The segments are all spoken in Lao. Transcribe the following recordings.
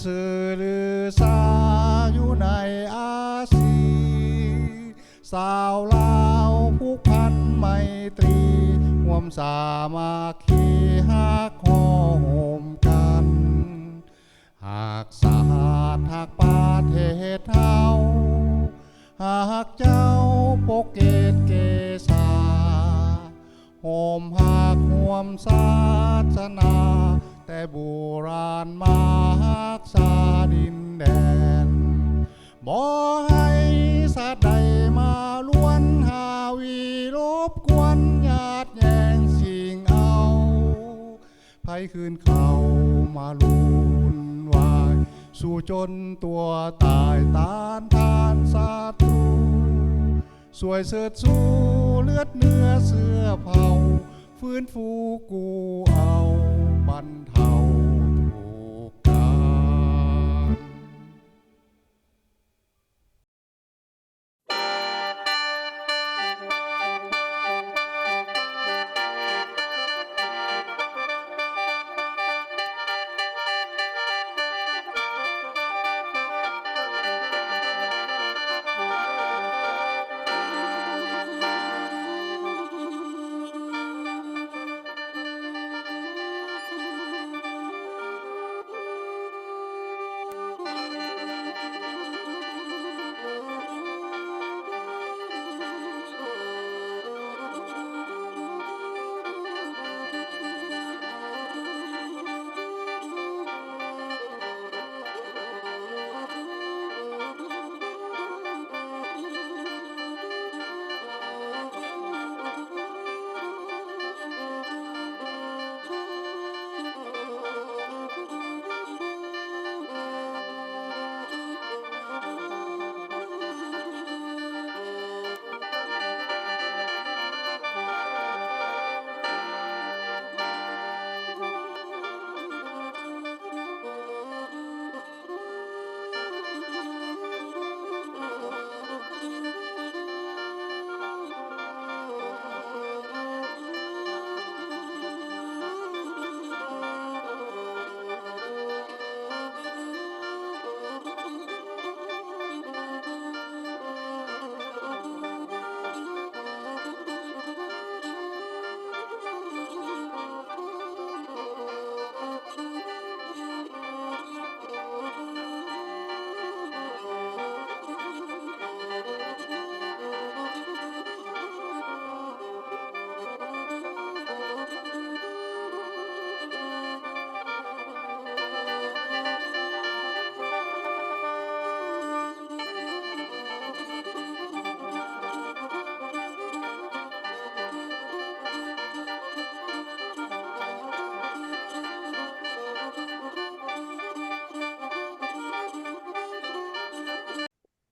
ຊື່ລືຊາຢູ່ໃນອາຊີ ຊາວລາວຜູກພັນໄມຕີ ຮ່ວມສາມັກຄີຮັກຫໍ່ໂຮມກັນ ຮັກຊາດຮັກປະເທດເຮົາ ຮັກເຈົ້າປົກເກດເກສາ ຮ່ວມຮັກຮ່ວມສາສະໜາ ແຕ່ບູຮານມາຮັກສາດິນແດນ ບໍ່ໃຫ້ຊາດໃດມາລວນຫາວີລົບກວນຍາດແຍ່ງຊິງເອົາ ໃຜຄືນເຂົ້າມາວຸ່ນວາຍ ສູ້ຈົນຕົວຕາຍຕ້ານທານສັດຕູ ຊ່ວຍເຊີດຊູເລືອດເນື້ອເຊື້ອເຜົ່າ ຟື້ນຟູກູ້ເອົາບັນເທົາທຸກການ.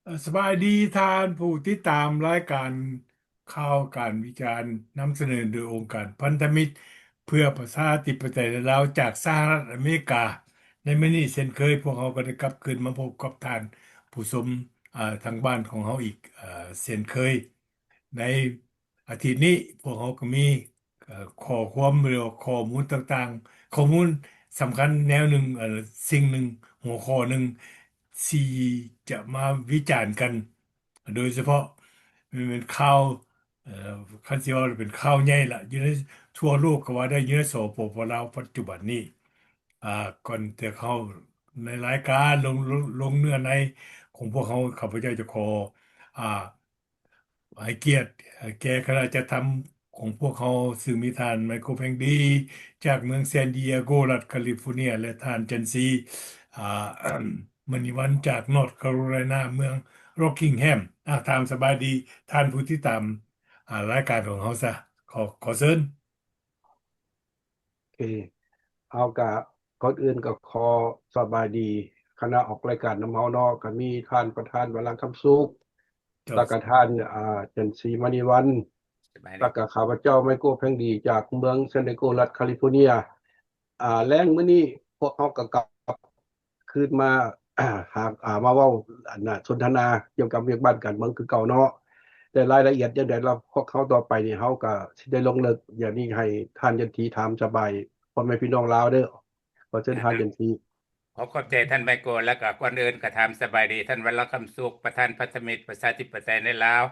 ເອີ ສະບາຍດີທ່ານຜູ້ຕິດຕາມລາຍການຂ່າວການວິຈານ ນຳສະເໜີໂດຍອົງການພັນທະມິດເພື່ອປະຊາທິປະໄຕລາວ ຈາກສະຫະລັດອາເມລິກາ. ໃນມື້ນີ້ເຊັ່ນເຄີຍ ພວກເຮົາກໍໄດ້ກັບຄືນມາພົບກັບທ່ານຜູ້ຊົມ ອາ ທາງບ້ານຂອງເຮົາອີກ ອາ ເຊັ່ນເຄີຍ. ໃນອາທິດນີ້ພວກເຮົາກໍມີ ເອີ ຂໍ້ຄວາມ ຫຼືວ່າຂໍ້ມູນຕ່າງໆ ຂໍ້ມູນສຳຄັນແນວໜຶ່ງ ເອີ ສິ່ງໜຶ່ງ ຫົວຂໍ້ໜຶ່ງ ທີ່ຈະມາວິຈານກັນ ໂດຍສະເພາະແມ່ນ ແມ່ນຂ່າວ ເອີ ຄັນຊິເວົ້າເປັນຂ່າວໃຫຍ່ລະ ຢູ່ໃນທົ່ວໂລກກໍວ່າໄດ້ ຢູ່ໃນ ສປປ ລາວ ປັດຈຸບັນນີ້. ອາ ກ່ອນຈະເຂົ້າໃນລາຍການ ລົງ ລົງ ລົງເນື້ອໃນຂອງພວກເຮົາ ຂ້າພະເຈົ້າຈະຂໍ ອາ ໃຫ້ກຽດແກ່ຄະນະຈັດທຳຂອງພວກເຮົາ ຊຶ່ງມີທ່ານ ໄມໂຄ ແພງດີ ຈາກເມືອງ San Diego ລັດ California ແລະ ທ່ານ ຈັນສີ ອາ ມະນີວັນ ຈາກ North Carolina ເມືອງ Rockingham. ອາ ຖາມສະບາຍດີທ່ານຜູ້ຕິດຕາມ ອາ ລາຍການຂອງເຮົາຊະ. ຂໍ ຂໍເຊີນ. ເອີ ເຮົາກະ ກ່ອນອື່ນກໍຂໍສະບາຍດີຄະນະອອກລາຍການນຳເຮົາເນາະ ກໍມີທ່ານປະທານ ວະລາ ຄຳສຸກ ເຈົ້າ ແລ້ວກໍທ່ານ ອາ ຈັນສີ ມະນີວັນ ສະບາຍດີ ແລ້ວກໍຂ້າພະເຈົ້າ ໄມໂກ ແພງດີ ຈາກເມືອງ San Diego ລັດ California. ອາ ແລງມື້ນີ້ພວກເຮົາກໍກັບ ຄືນມາ ຫາ ອາ ມາເວົ້າ ອັນນ່າ ສົນທະນາກ່ຽວກັບວຽກບ້ານການເມືອງຄືເກົ່າເນາະ ແຕ່ລາຍລະອຽດຈັ່ງໃດລະ ພວກເຮົາຕໍ່ໄປນີ້ ເຮົາກະຊິໄດ້ລົງເລິກ. ດຽວນີ້ໃຫ້ທ່ານຈັນສີຖາມສະບາຍພໍ່ແມ່ພີ່ນ້ອງລາວເດີ້. ຂໍເຊີນທ່ານຈັນສີ. ຂໍຂອບໃຈທ່ານໄມໂກ ແລະກະກ່ອນອື່ນກະຖາມສະບາຍດີທ່ານ ວັນລະຄຳສຸກ ປະທານພັນທະມິດປະຊາທິປະໄຕໃນລາວ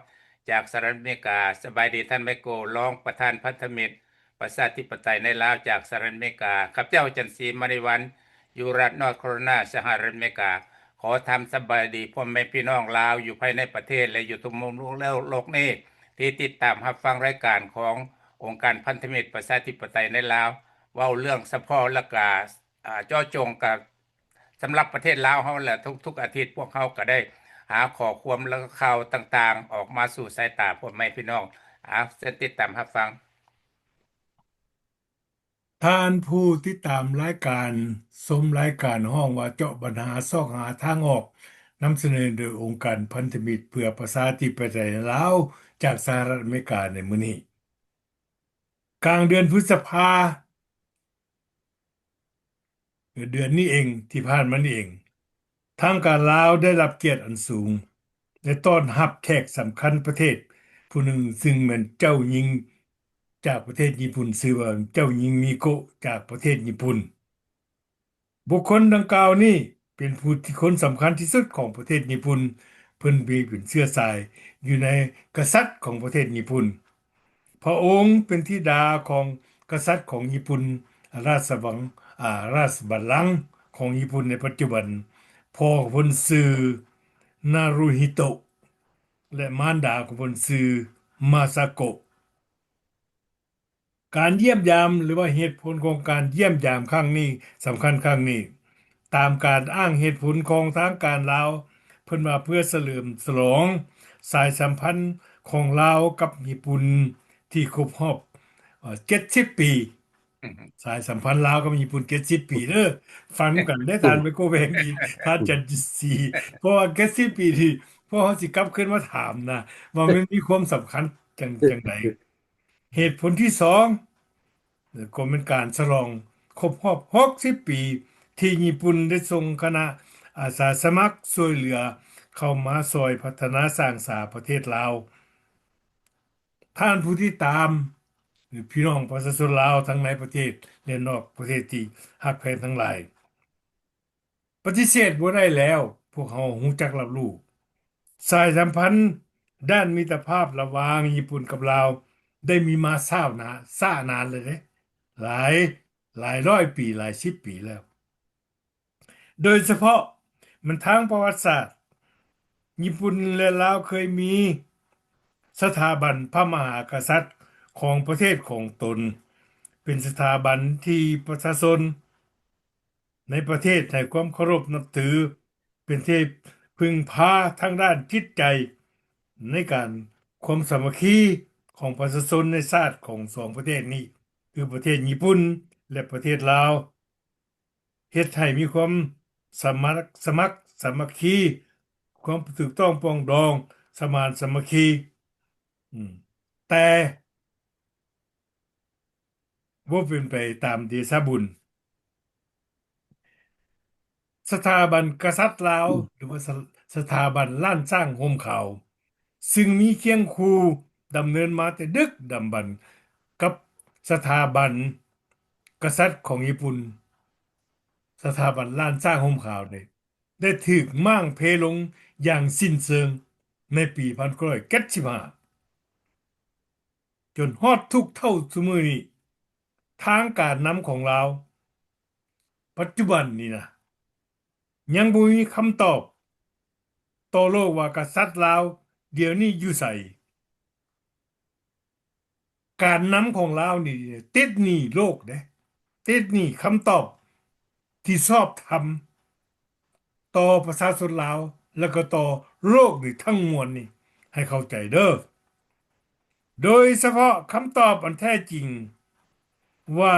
ຈາກສະຫະລັດອາເມລິກາ. ສະບາຍດີທ່ານໄມໂກ ລອງປະທານພັນທະມິດປະຊາທິປະໄຕໃນລາວ ຈາກສະຫະລັດອາເມລິກາ. ຂ້າພະເຈົ້າ ຈັນສີ ມະນີວັນ ຢູ່ລັດ North Carolina ສະຫະລັດອາເມລິກາ. ຂໍຖາມສະບາຍດີພໍ່ແມ່ພີ່ນ້ອງລາວຢູ່ພາຍໃນປະເທດ ແລະຢູ່ທົ່ວໂລກນີ້ ທີ່ຕິດຕາມຮັບຟັງລາຍການຂອງອົງການພັນທະມິດປະຊາທິປະໄຕໃນລາວ ເວົ້າເລື່ອງສະເພາະ ແລະກະ ອາ ເຈາະຈົງກະ ສຳລັບປະເທດລາວເຮົາ ແລະທຸກໆອາທິດພວກເຮົາກະໄດ້ຫາຂໍ້ຄວາມ ແລະຂ່າວຕ່າງໆອອກມາສູ່ສາຍຕາພໍ່ແມ່ພີ່ນ້ອງ. ອາ ເຊີນຕິດຕາມຮັບຟັງ. ທ່ານຜູ້ຕິດຕາມລາຍການ ຊົມລາຍການຮ້ອງວ່າເຈາະບັນຫາຊອກຫາທາງອອກ ນຳສະເໜີໂດຍອົງການພັນທະມິດເພື່ອປະຊາທິປະໄຕລາວ ຈາກສະຫະລັດອາເມລິກາໃນມື້ນີ້. ກາງເດືອນພຶດສະພາ ເດືອນນີ້ເອງ ທີ່ຜ່ານມານີ້ເອງ ທາງການລາວໄດ້ຮັບກຽດອັນສູງ ແລະຕ້ອນຮັບແຂກສຳຄັນປະເທດຜູ້ໜຶ່ງ ຊຶ່ງແມ່ນເຈົ້າຍິງຈາກປະເທດຍີ່ປຸ່ນ ຊື່ວ່າເຈົ້າຍິງ ມີໂກະ ຈາກປະເທດຍີ່ປຸ່ນ. ບຸກຄົນດັ່ງກ່າວນີ້ເປັນຜູ້ທີ່ຄົນສຳຄັນທີ່ສຸດຂອງປະເທດຍີ່ປຸ່ນ. ເພິ່ນມີເປັນເຊື້ອສາຍຢູ່ໃນກະສັດຂອງປະເທດຍີ່ປຸ່ນ. ພະອົງເປັນທິດາຂອງກະສັດຂອງຍີ່ປຸ່ນ ລາຊະວັງ ອາ ລາຊະບັນລັງຂອງຍີ່ປຸ່ນໃນປັດຈຸບັນ. ພໍ່ຂອງເພິ່ນຊື່ ນາຣູຮິໂຕະ ແລະ ມານດາຂອງເພິ່ນຊື່ ມາຊາໂກະ. ການຢ້ຽມຢາມ ຫຼືວ່າເຫດຜົນຂອງການຢ້ຽມຢາມຄັ້ງນີ້ ສຳຄັນຄັ້ງນີ້ ຕາມການອ້າງເຫດຜົນຂອງທາງການລາວ ເພິ່ນວ່າເພື່ອສະເຫຼີມສະຫຼອງສາຍສຳພັນຂອງລາວກັບຍີ່ປຸ່ນທີ່ຄົບຮອບ ເອີ່ ເຈັດສິບປີ. ອືມ ສາຍສຳພັນລາວກັບຍີ່ປຸ່ນເຈັດສິບປີເດີ ຟັງກັນເດີ ທ່ານໄມໂຄແວງອີກ ທ່ານຈັນສີ ເພາະວ່າເຈັດສິບປີທີ່ພວກເຮົາຊິກັບຄືນມາຖາມນະ ວ່າມັນມີຄວາມສຳຄັນຈັ່ງ ຈັ່ງໃດ. ເຫດຜົນທີສອງ ກໍແມ່ນການສະຫຼອງຄົບຮອບຫົກສິບປີ ທີ່ຍີ່ປຸ່ນໄດ້ສົ່ງຄະນະອາສາສະໝັກຊ່ວຍເຫຼືອເຂົ້າມາຊ່ອຍພັດທະນາສ້າງສາປະເທດລາວ. ທ່ານຜູ້ຕິດຕາມ ຫຼື ພີ່ນ້ອງປະຊາຊົນລາວທັງໃນປະເທດ ແລະ ນອກປະເທດທີ່ຮັກແພງທັງຫຼາຍ, ປະຕິເສດບໍ່ໄດ້ແລ້ວ, ພວກເຮົາຮູ້ຈັກຮັບຮູ້ ສາຍສຳພັນດ້ານມິດຕະພາບລະຫວ່າງຍີ່ປຸ່ນກັບລາວ ໄດ້ມີມາຊ້ານາ ຊ້ານານແລ້ວເດ້ ຫຼາຍ ຫຼາຍຮ້ອຍປີ ຫຼາຍສິບປີແລ້ວ. ໂດຍສະເພາະແມ່ນທາງປະຫວັດສາດ, ຍີ່ປຸ່ນ ແລະ ລາວເຄີຍມີສະຖາບັນພະມະຫາກະສັດຂອງປະເທດຂອງຕົນ, ເປັນສະຖາບັນທີ່ປະຊາຊົນ ໃນປະເທດໃຫ້ຄວາມເຄົາລົບນັບຖື, ເປັນທີ່ເພິ່ງພາທາງດ້ານຈິດໃຈ ໃນການຄວາມສາມັກຄີຂອງປະຊາຊົນໃນຊາດຂອງສອງປະເທດນີ້ ຄືປະເທດຍີ່ປຸ່ນ ແລະ ປະເທດລາວ, ເຮັດໃຫ້ມີຄວາມສະໝັກ ສະໝັກສາມັກຄີ, ຄວາມຖືກຕ້ອງປອງດອງ, ສະໝານສາມັກຄີ, ອືມ ແຕ່ ບໍ່ເປັນໄປຕາມເດຊະບຸນ. ສະຖາບັນກະສັດລາວ ຫຼືວ່າສະ ສະຖາບັນລ້ານຊ້າງຮົ່ມຂາວ ຊຶ່ງມີຄຽງຄູ່ດຳເນີນມາແຕ່ດຶກດຳບັນກັບສະຖາບັນກະສັດຂອງຍີ່ປຸ່ນ, ສະຖາບັນລ້ານຊ້າງຮົ່ມຂາວນີ້ ໄດ້ຖືກມ້າງເພລົງຢ່າງສິ້ນເຊີງໃນປີພັນເກົ້າຮ້ອຍເຈັດສິບຫ້າ ຈົນຮອດທຸກເທົ່າຊຸມື້ນີ້, ທາງການນຳຂອງລາວປັດຈຸບັນນີ້ນະ ຍັງບໍ່ມີຄຳຕອບຕໍ່ໂລກວ່າກະສັດລາວດຽວນີ້ຢູ່ໃສ. ການນຳຂອງລາວນີ້ຕິດໜີ້ໂລກເດ້, ຕິດໜີ້ຄຳຕອບທີ່ຊອບທຳຕໍ່ປະຊາຊົນລາວ ແລະ ກໍຕໍ່ໂລກນີ້ທັງມວນນີ້ໃຫ້ເຂົ້າໃຈເດີ້. ໂດຍສະເພາະຄຳຕອບອັນແທ້ຈິງວ່າ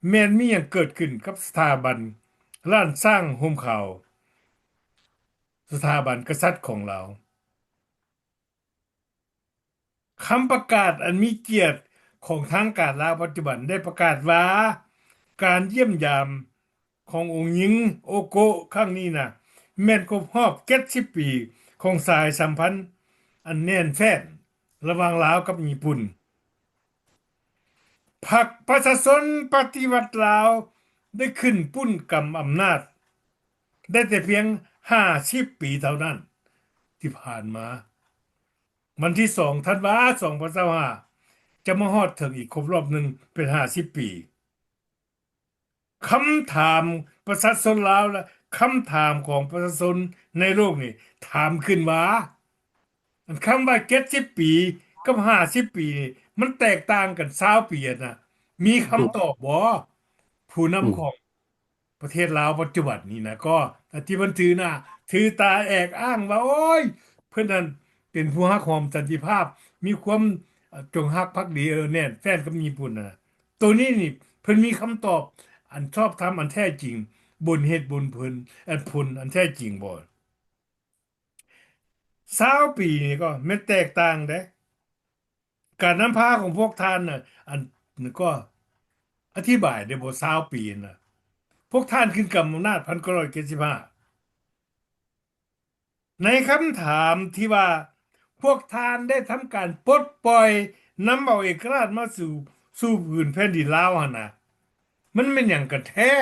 ແມ່ນມີຫຍັງເກີດຂຶ້ນກັບສະຖາບັນລ້ານຊ້າງຮົ່ມຂາວ, ສະຖາບັນກະສັດຂອງລາວ. ຄຳປະກາດອັນມີກຽດຂອງທາງການລາວປັດຈຸບັນໄດ້ປະກາດວ່າ ການຢ້ຽມຢາມຂອງອົງຍິງໂອໂກະຄັ້ງນີ້ນະ ແມ່ນຄົບຮອບເຈັດສິບປີຂອງສາຍສຳພັນອັນແໜ້ນແຟ້ນລະຫວ່າງລາວກັບຍີ່ປຸ່ນ. ພັກປະຊາຊົນປະຕິວັດລາວໄດ້ຂຶ້ນປຸ້ນກຳອຳນາດ ໄດ້ແຕ່ພຽງຫ້າສິບປີເທົ່ານັ້ນ ທີ່ຜ່ານມາ. ວັນທີສອງທັນວາ ສອງພັນຊາວຫ້າ ຈະມາຮອດເຖິງອີກຄົບລອບໜຶ່ງ ເປັນຫ້າສິບປີ. ຄຳຖາມປະຊາຊົນລາວ ແລະ ຄຳຖາມຂອງປະຊາຊົນໃນໂລກນີ້ ຖາມຂຶ້ນວ່າ ອັນຄຳວ່າເຈັດສິບປີກັບຫ້າສິບປີນີ້ ມັນແຕກຕ່າງກັນຊາວປີຫັ້ນນະ ມີຄຳຕອບບໍ່? ຜູ້ນຳຂອງປະເທດລາວປັດຈຸບັນນີ້ນະ ກໍທີ່ເພິ່ນຖືໜ້າຖືຕາແອກອ້າງວ່າ ໂອ້ຍ ເພິ່ນນັ້ນເປັນຜູ້ຮັກຫອມສັນຕິພາບ ມີຄວາມ ເອີ ຈົງຮັກພັກດີ ເອີ ແໜ້ນແຟ້ນກັບຍີ່ປຸ່ນນະ. ໂຕນີ້ນີ້ ເພິ່ນມີຄຳຕອບອັນຊອບທຳອັນແທ້ຈິງ ບົນເຫດບົນຜົນ ອັນຜົນອັນແທ້ຈິງບໍ່? ຊາວປີນີ້ກໍແມ່ນແຕກຕ່າງເດ້. ການນຳພາຂອງພວກທ່ານນະ ອັນ ກໍອະທິບາຍໄດ້ບໍ່ ຊາວປີນະ ພວກທ່ານຂຶ້ນກຳອຳນາດ ພັນເກົ້າຮ້ອຍເຈັດສິບຫ້າ ໃນຄຳຖາມທີ່ວ່າ ພວກທ່ານໄດ້ທຳການປົດປ່ອຍ ນຳເອົາເອກະລາດມາສູ່ ສູ່ພື້ນແຜ່ນດິນລາວຫັ້ນນະ ມັນແມ່ນຫຍັງກັນແທ້?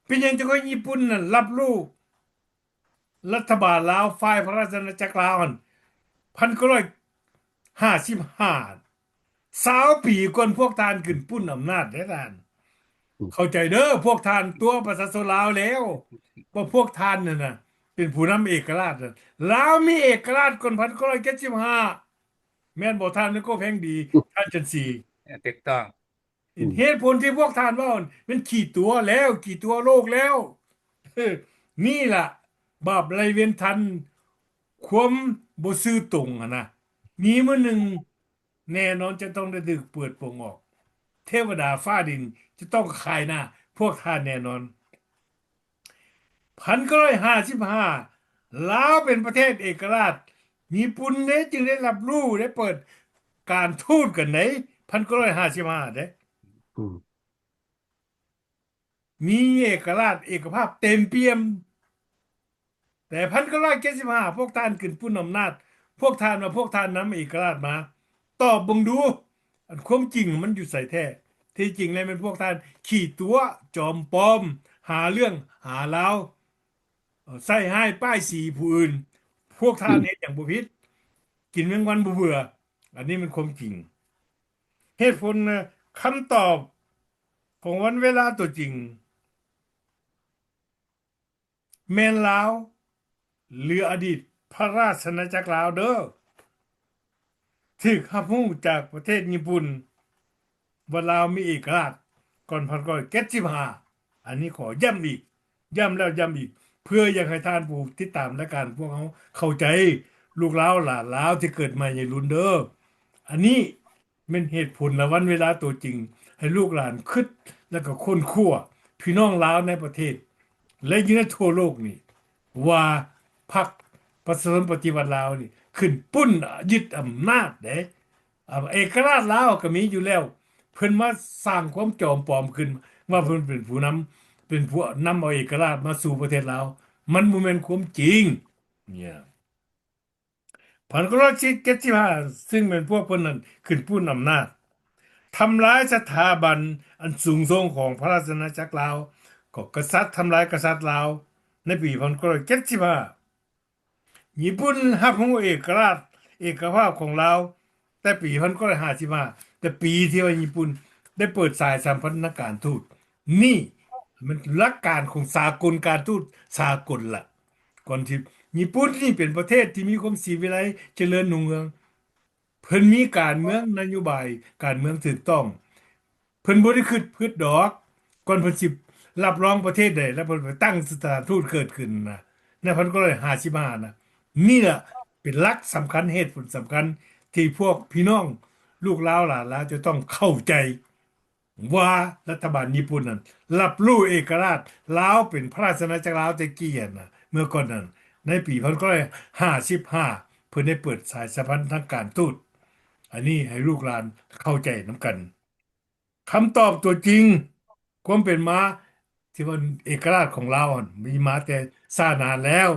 ເປັນຫຍັງຈັ່ງໃຫ້ຍີ່ປຸ່ນນັ້ນຮັບຮູ້ ລັດຖະບານລາວ ຝ່າຍພະລາຊະອານາຈັກລາວຫັ້ນ ພັນເກົ້າຮ້ອຍຫ້າສິບຫ້າ ຊາວປີກ່ອນພວກທ່ານຂຶ້ນປຸ້ນອຳນາດເດ້ທ່ານ. ອືມ ເຂົ້າໃຈເດີ ພວກທ່ານຕົວະປະຊາຊົນລາວແລ້ວ ວ່າພວກທ່ານນັ້ນນະ ເປັນຜູ້ນຳເອກະລາດ. ລາວມີເອກະລາດກ່ອນພັນເກົ້າຮ້ອຍເຈັດສິບຫ້າ ແມ່ນບໍ່ທ່ານ ນາຍກົບແຫ່ງດີ ທ່ານຈັນສີ? ເອີ ຖືກຕ້ອງ. ອືມ ເຫດຜົນທີ່ພວກທ່ານເວົ້ານັ້ນ ແມ່ນຂີ້ຕົວະແລ້ວ ຂີ້ຕົວະໂລກແລ້ວ. ນີ້ລະ ບາບໄລ່ເວນທັນ ຄວາມບໍ່ຊື່ຕົງຫັ້ນນະ ມີມື້ໜຶ່ງແນ່ນອນຈະຕ້ອງໄດ້ຖືກເປີດໂປງອອກ. ເທວະດາຟ້າດິນຈະຕ້ອງຂາຍໜ້າພວກທ່ານແນ່ນອນ. ພັນເກົ້າຮ້ອຍຫ້າສິບຫ້າ ລາວເປັນປະເທດເອກະລາດ ຍີ່ປຸ່ນເດ້ຈຶ່ງໄດ້ຮັບຮູ້ ໄດ້ເປີດການທູດກັນໃນ ພັນເກົ້າຮ້ອຍຫ້າສິບຫ້າເດ້. ອືມ ມີເອກະລາດເອກະພາບເຕັມປ່ຽມ. ແຕ່ພັນເກົ້າຮ້ອຍເຈັດສິບຫ້າ ພວກທ່ານຂຶ້ນປຸ້ນອຳນາດ ພວກທ່ານວ່າພວກທ່ານນຳເອກະລາດມາ. ຕອບເບິ່ງດູ ອັນຄວາມຈິງມັນຢູ່ໃສແທ້? ທີ່ຈິງແລ້ວແມ່ນພວກທ່ານຂີ້ຕົວະ ຈອມປອມ ຫາເລື່ອງຫາລາວ ເອີ ໃສ່ຮ້າຍປ້າຍສີຜູ້ອື່ນ. ພວກທ່ານ ອືມ ເຮັດຫຍັງບໍ່ຜິດ ກິນແມງວັນບໍ່ເບື່ອ. ອັນນີ້ແມ່ນຄວາມຈິງ ເຫດຜົນ ຄຳຕອບຂອງວັນເວລາຕົວຈິງ ແມ່ນລາວ ຫຼື ອະດີດພະລາຊະອານາຈັກລາວເດີ ຖືກຮັບຮູ້ຈາກປະເທດຍີ່ປຸ່ນວ່າລາວມີເອກະລາດກ່ອນພັນເກົ້າຮ້ອຍເຈັດສິບຫ້າ. ອັນນີ້ຂໍຢ້ຳອີກ ຢ້ຳແລ້ວຢ້ຳອີກ ເພື່ອຢາກໃຫ້ທ່ານຜູ້ຕິດຕາມລາຍການພວກເຮົາເຂົ້າໃຈ ລູກລາວຫຼານລາວທີ່ເກີດໃໝ່ໃນລຸນເດີ. ອັນນີ້ ແມ່ນເຫດຜົນ ແລະ ວັນເວລາຕົວຈິງ ໃຫ້ລູກຫຼານຄິດ ແລະ ກໍຄົ້ນຄວ້າ ພີ່ນ້ອງລາວໃນປະເທດ ແລະ ຢູ່ໃນທົ່ວໂລກນີ້ ວ່າພັກປະຊາຊົນປະຕິວັດລາວນີ້ ຂຶ້ນປຸ້ນຍຶດອຳນາດເດ້. ອາ ເອກະລາດລາວກໍມີຢູ່ແລ້ວ ເພິ່ນມາສ້າງຄວາມຈອມປອມຂຶ້ນ ວ່າເພິ່ນເປັນຜູ້ນຳ ເປັນຜູ້ນຳເອົາເອກະລາດມາສູ່ປະເທດລາວ ມັນບໍ່ແມ່ນຄວາມຈິງ ເນຍ. ພັນເກົ້າຮ້ອຍເຈັດສິບຫ້າ ຊຶ່ງແມ່ນພວກເພິ່ນນັ້ນຂຶ້ນປຸ້ນອຳນາດ ທຳລາຍສະຖາບັນອັນສູງສົ່ງຂອງພະລາຊະອານາຈັກລາວ ກໍກະສັດ ທຳລາຍກະສັດລາວໃນປີພັນເກົ້າຮ້ອຍເຈັດສິບຫ້າ. ຍີ່ປຸ່ນຮັບຮູ້ເອກະລາດ ເອກະພາບຂອງລາວ ແຕ່ປີພັນເກົ້າຮ້ອຍຫ້າສິບຫ້າ ແຕ່ປີທີ່ວ່າຍີ່ປຸ່ນໄດ້ເປີດສາຍສຳພັນທາງການທູດ. ນີ້ແມ່ນຫຼັກການຂອງສາກົນ ການທູດສາກົນລະ. ກ່ອນທີ່ຍີ່ປຸ່ນນີ້ເປັນປະເທດທີ່ມີຄວາມສີວິໄລຈະເລີນຮຸ່ງເຮືອງ ເພິ່ນມີການເມືອງ ນະໂຍບາຍການເມືອງຖືກຕ້ອງ ເພິ່ນບໍ່ໄດ້ຄິດຜິດດອກ ກ່ອນເພິ່ນຊິຮັບຮອງປະເທດໃດ ແລ້ວເພິ່ນໄປຕັ້ງສະຖານທູດເກີດຂຶ້ນນະ ໃນພັນເກົ້າຮ້ອຍຫ້າສິບຫ້ານະ. ນີ້ລະເປັນຫຼັກສຳຄັນ ເຫດຜົນສຳຄັນ ທີ່ພວກພີ່ນ້ອງລູກລາວຫຼານລາວຈະຕ້ອງເຂົ້າໃຈ ວ່າລັດຖະບານຍີ່ປຸ່ນນັ້ນ ຮັບຮູ້ເອກະລາດລາວເປັນພະລາຊະອານາຈັກລາວແຕ່ກີ້ຫັ້ນນະ ເມື່ອກ່ອນນັ້ນ ໃນປີພັນເກົ້າຮ້ອຍຫ້າສິບຫ້າ ເພິ່ນໄດ້ເປີດສາຍສຳພັນທາງການທູດ. ອັນນີ້ໃຫ້ລູກຫຼານເຂົ້າໃຈນຳກັນ. ຄຳຕອບຕົວຈິງ ຄວາມເປັນມາທີ່ວ່າເອກະລາດຂອງລາວຫັ້ນ ມີມາແຕ່ຊ້ານານແລ້ວ.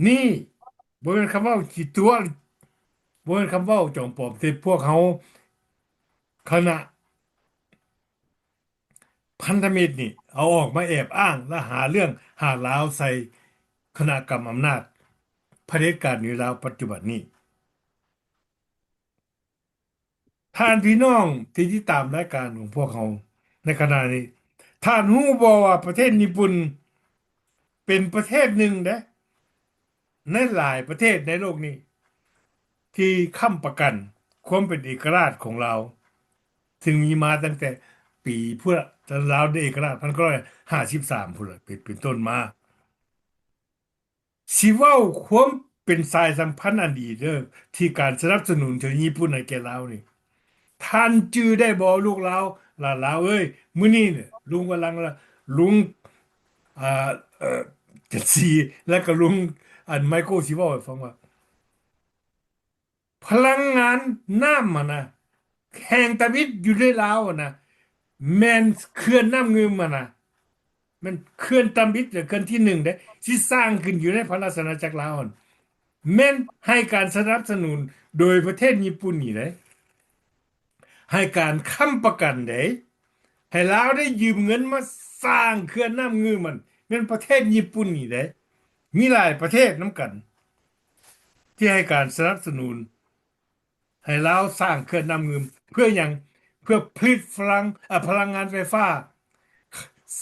ນີ້ບໍ່ແມ່ນຄຳເວົ້າຂີ້ຕົວະ ບໍ່ແມ່ນຄຳເວົ້າຈອມປອມ ທີ່ພວກເຮົາຄະນະ ພັນທະມິດນີ້ ເອົາອອກມາແອບອ້າງ ແລະ ຫາເລື່ອງຫາລາວໃສ່ຄະນະກຳອຳນາດຜະເດັດການຢູ່ລາວປັດຈຸບັນນີ້. ທ່ານພີ່ນ້ອງທີ່ຕິດຕາມລາຍການຂອງພວກເຮົາໃນຂະນະນີ້ ທ່ານຮູ້ບໍ່ວ່າປະເທດຍີ່ປຸ່ນເປັນປະເທດໜຶ່ງເດ້ ໃນຫຼາຍປະເທດໃນໂລກນີ້ ທີ່ຄ້ຳປະກັນຄວາມເປັນເອກະລາດຂອງລາວ ຊຶ່ງມີມາຕັ້ງແຕ່ປີພຸ້ນລະ ລາວໄດ້ເອກະລາດພັນເກົ້າຮ້ອຍຫ້າສິບສາມພຸ້ນລະ ເປັນ ເປັນຕົ້ນມາ. ຊິເວົ້າຄວາມເປັນສາຍສຳພັນອັນດີເດີ ທີ່ການສະໜັບສະໜູນເຖິງຍີ່ປຸ່ນໃຫ້ແກ່ລາວນີ້ ທ່ານຈື່ໄດ້ບໍ່ ລູກລາວ ຫຼານລາວເອີຍ? ມື້ນີ້ນີ້ ລຸງວະລັງ ແລະ ລຸງ ອ່າ ເອີ ຈັນສີ ແລະ ກໍລຸງ ອັນ ໄມໂກ ຊິເວົ້າໃຫ້ຟັງວ່າ ພະລັງງານນ້ຳຫັ້ນນະ ແຫ່ງທຳອິດຢູ່ໃນລາວຫັ້ນນະ ແມ່ນເຂື່ອນນ້ຳງື່ມຫັ້ນນະ ແມ່ນເຂື່ອນທຳອິດ ເຂື່ອນທີໜຶ່ງເດ້ ຊິສ້າງຂຶ້ນຢູ່ໃນພະລາຊະອານາຈັກລາວຫັ້ນ ແມ່ນໃຫ້ການສະໜັບສະໜູນໂດຍປະເທດຍີ່ປຸ່ນນີ້ເດ້ ໃຫ້ການຄ້ຳປະກັນເດ້ ໃຫ້ລາວໄດ້ຢືມເງິນມາສ້າງເຂື່ອນນ້ຳງື່ມຫັ້ນ ແມ່ນປະເທດຍີ່ປຸ່ນນີ້ເດ້. ມີຫຼາຍປະເທດນຳກັນ ທີ່ໃຫ້ການສະໜັບສະໜູນໃຫ້ລາວສ້າງເຂື່ອນນ້ຳງື່ມ. ເພື່ອຫຍັງ? ເພື່ອຜະລິດພະລັງ ອາ ພະລັງງານໄຟຟ້າ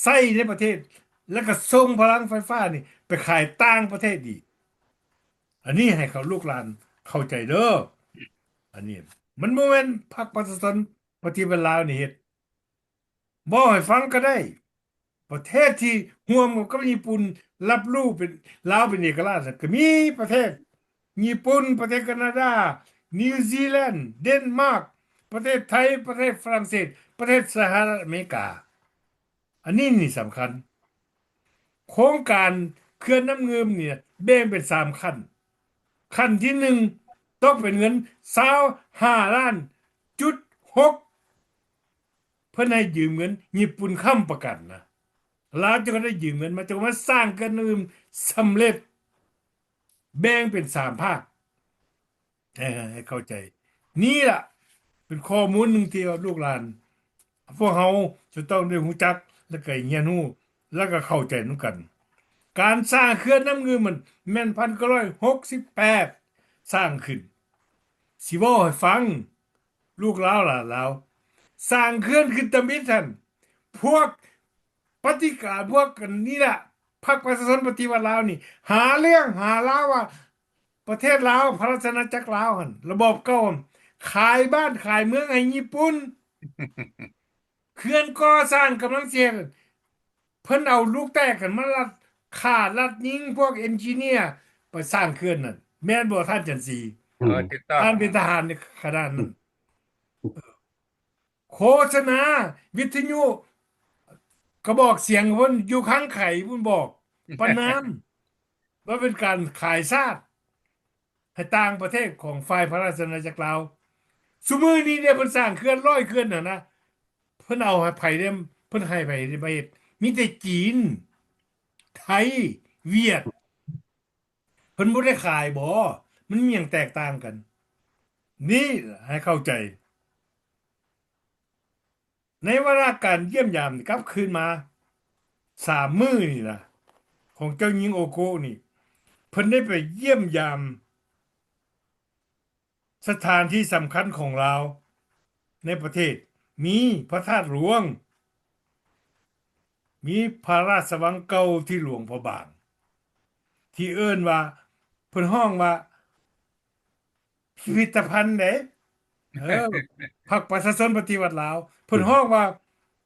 ໃຊ້ໃນປະເທດ ແລ້ວກໍສົ່ງພະລັງໄຟຟ້ານີ້ໄປຂາຍຕ່າງປະເທດອີກ. ອັນນີ້ໃຫ້ເຂົາ ລູກຫຼານເຂົ້າໃຈເດີ. ອັນນີ້ມັນບໍ່ແມ່ນພັກປະຊາຊົນປະຕິວັດລາວນີ້ເຮັດ. ເວົ້າໃຫ້ຟັງກໍໄດ້ ປະເທດທີ່ຮ່ວມກັບຍີ່ປຸ່ນ ຮັບຮູ້ເປັນ ລາວເປັນເອກະລາດ ກໍມີປະເທດຍີ່ປຸ່ນ, ປະເທດການາດາ, ນິວຊີແລນ, ເດນມາກ, ປະເທດໄທ, ປະເທດຝຣັ່ງເສດ, ປະເທດສະຫະລັດອາເມລິກາ. ອັນນີ້ນີ້ສຳຄັນ. ໂຄງການເຂື່ອນນ້ຳງື່ມນີ້ແບ່ງເປັນສາມຂັ້ນ. ຂັ້ນທີໜຶ່ງ ຕົກເປັນເງິນຊາວຫ້າລ້ານຈຸດຫົກ ເພິ່ນໃຫ້ຢືມເງິນຍີ່ປຸ່ນຄ້ຳປະກັນນະ ລາວຈຶ່ງໄດ້ຢືມເງິນມາ ຈຶ່ງມາສ້າງເຂື່ອນນ້ຳງື່ມສຳເລັດ ແບ່ງເປັນສາມພາກ ໃຫ້ ໃຫ້ເຂົ້າໃຈ. ນີ້ລະເປັນຂໍ້ມູນໜຶ່ງທີ່ວ່າລູກຫຼານພວກເຮົາຈະຕ້ອງໄດ້ຮູ້ຈັກ ແລະ ກໍຮຽນຮູ້ ແລະ ກໍເຂົ້າໃຈນຳກັນ. ການສ້າງເຂື່ອນນ້ຳງື່ມນັ້ນແມ່ນພັນເກົ້າຮ້ອຍຫົກສິບແປດສ້າງຂຶ້ນ. ຊິເວົ້າໃຫ້ຟັງ ລູກລາວຫຼານລາວ ສ້າງເຂື່ອນຂຶ້ນທຳອິດຫັ້ນ ພວກປະຕິການ ພວກອັນນີ້ລະ ພັກປະຊາຊົນປະຕິວັດລາວນີ້ ຫາເລື່ອງຫາລາວວ່າ ປະເທດລາວ ພະລາຊະອານາຈັກລາວຫັ້ນ ລະບອບເກົ່າ ຂາຍບ້ານຂາຍເມືອງໃຫ້ຍີ່ປຸ່ນ. ເຂື່ອນກໍ່ສ້າງກຳລັງຊິເຮັດ ເພິ່ນເອົາລູກແຕກຫັ້ນມາລັດຂ້າລັດຍິງພວກເອັນຈິເນຍໄປສ້າງເຂື່ອນນັ້ນ ແມ່ນບໍ່ທ່ານຈັນສີ? ເອີ ຖືກຕ້ອງ. ທ່ານເປັນທະຫານໃນຂະນະນັ້ນ. ໂຄສະນາວິທະຍຸ ກະບອກສຽງເພິ່ນຢູ່ຄັງໄຄພຸ້ນບອກປະນາມ ວ່າເປັນການຂາຍຊາດໃຫ້ຕ່າງປະເທດຂອງຝ່າຍພະລາຊະອານາຈັກລາວ. ຊຸມື້ນີ້ເດ້ ເພິ່ນສ້າງເຂື່ອນຮ້ອຍເຂື່ອນຫັ້ນນະ ເພິ່ນເອົາໃຫ້ໃຜເດ້? ເພິ່ນໃຫ້ໃຜເດ້ມາເຮັດ? ມີແຕ່ຈີນ ໄທ ຫວຽດ. ເພິ່ນບໍ່ໄດ້ຂາຍບໍ? ມັນມີຫຍັງແຕກຕ່າງກັນ? ນີ້ໃຫ້ເຂົ້າໃຈ. ໃນວາລະການຢ້ຽມຢາມກັບຄືນມາສາມມື້ນີ້ນະ ຂອງເຈົ້າຍິງໂອໂກະນີ້ ເພິ່ນໄດ້ໄປຢ້ຽມຢາມ ສະຖານທີ່ສຳຄັນຂອງລາວໃນປະເທດ ມີພະທາດຫຼວງ, ມີພະລາຊະວັງເກົ່າທີ່ຫຼວງພະບາງ ທີ່ເອີ້ນວ່າ ເພິ່ນຮ້ອງວ່າພິພິທະພັນເດ້. ເອີ ພັກປະຊາຊົນປະຕິວັດລາວ ເພິ່ນຮ້ອງວ່າ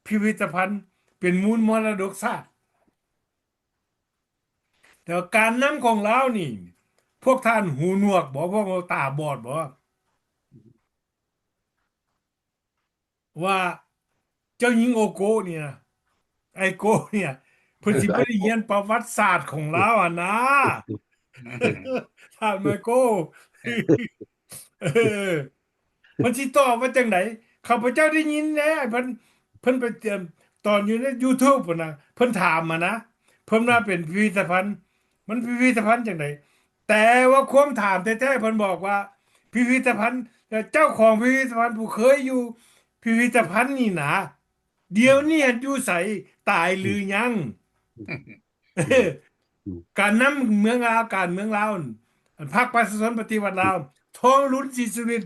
ພິພິທະພັນ ເປັນມູນມໍລະດົກຊາດ. ແຕ່ວ່າການນຳຂອງລາວນີ້ ພວກທ່ານຫູໜວກບໍ? ພວກເຮົາຕາບອດບໍ? ວ່າເຈົ້າຍິງໂອໂກະນີ້ນະ ໄອໂກະນີ້ນະ ເພິ່ນຊິບໍ່ໄດ້ຮຽນປະຫວັດສາດຂອງລາວຫັ້ນນາ ທ່ານໄມໂກ. ເອີ ມັນຊິຕອບວ່າຈັ່ງໃດ? ຂ້າພະເຈົ້າໄດ້ຍິນແດ່ ເພິ່ນ ເພິ່ນໄປ ຕອນຢູ່ໃນຢູທູບພຸ້ນນະ ເພິ່ນຖາມຫັ້ນນະ ເພິ່ນວ່າເປັນພິພິທະພັນ ມັນພິພິທະພັນຈັ່ງໃດ? ແຕ່ວ່າຄວາມຖາມແທ້ໆ ເພິ່ນບອກວ່າພິພິທະພັນ ເຈົ້າຂອງພິພິທະພັນ ຜູ້ເຄີຍຢູ່ພິພິທະພັນນີ້ນະ ດຽວນີ້ຫັ້ນຢູ່ໃສ? ຕາຍຫຼືຍັງ? ການນຳເມືອງລາວ, ການເມືອງລາວ, ພັກປະຊາຊົນປະຕິວັດລາວ, ທອງລຸນ ສີສຸລິດ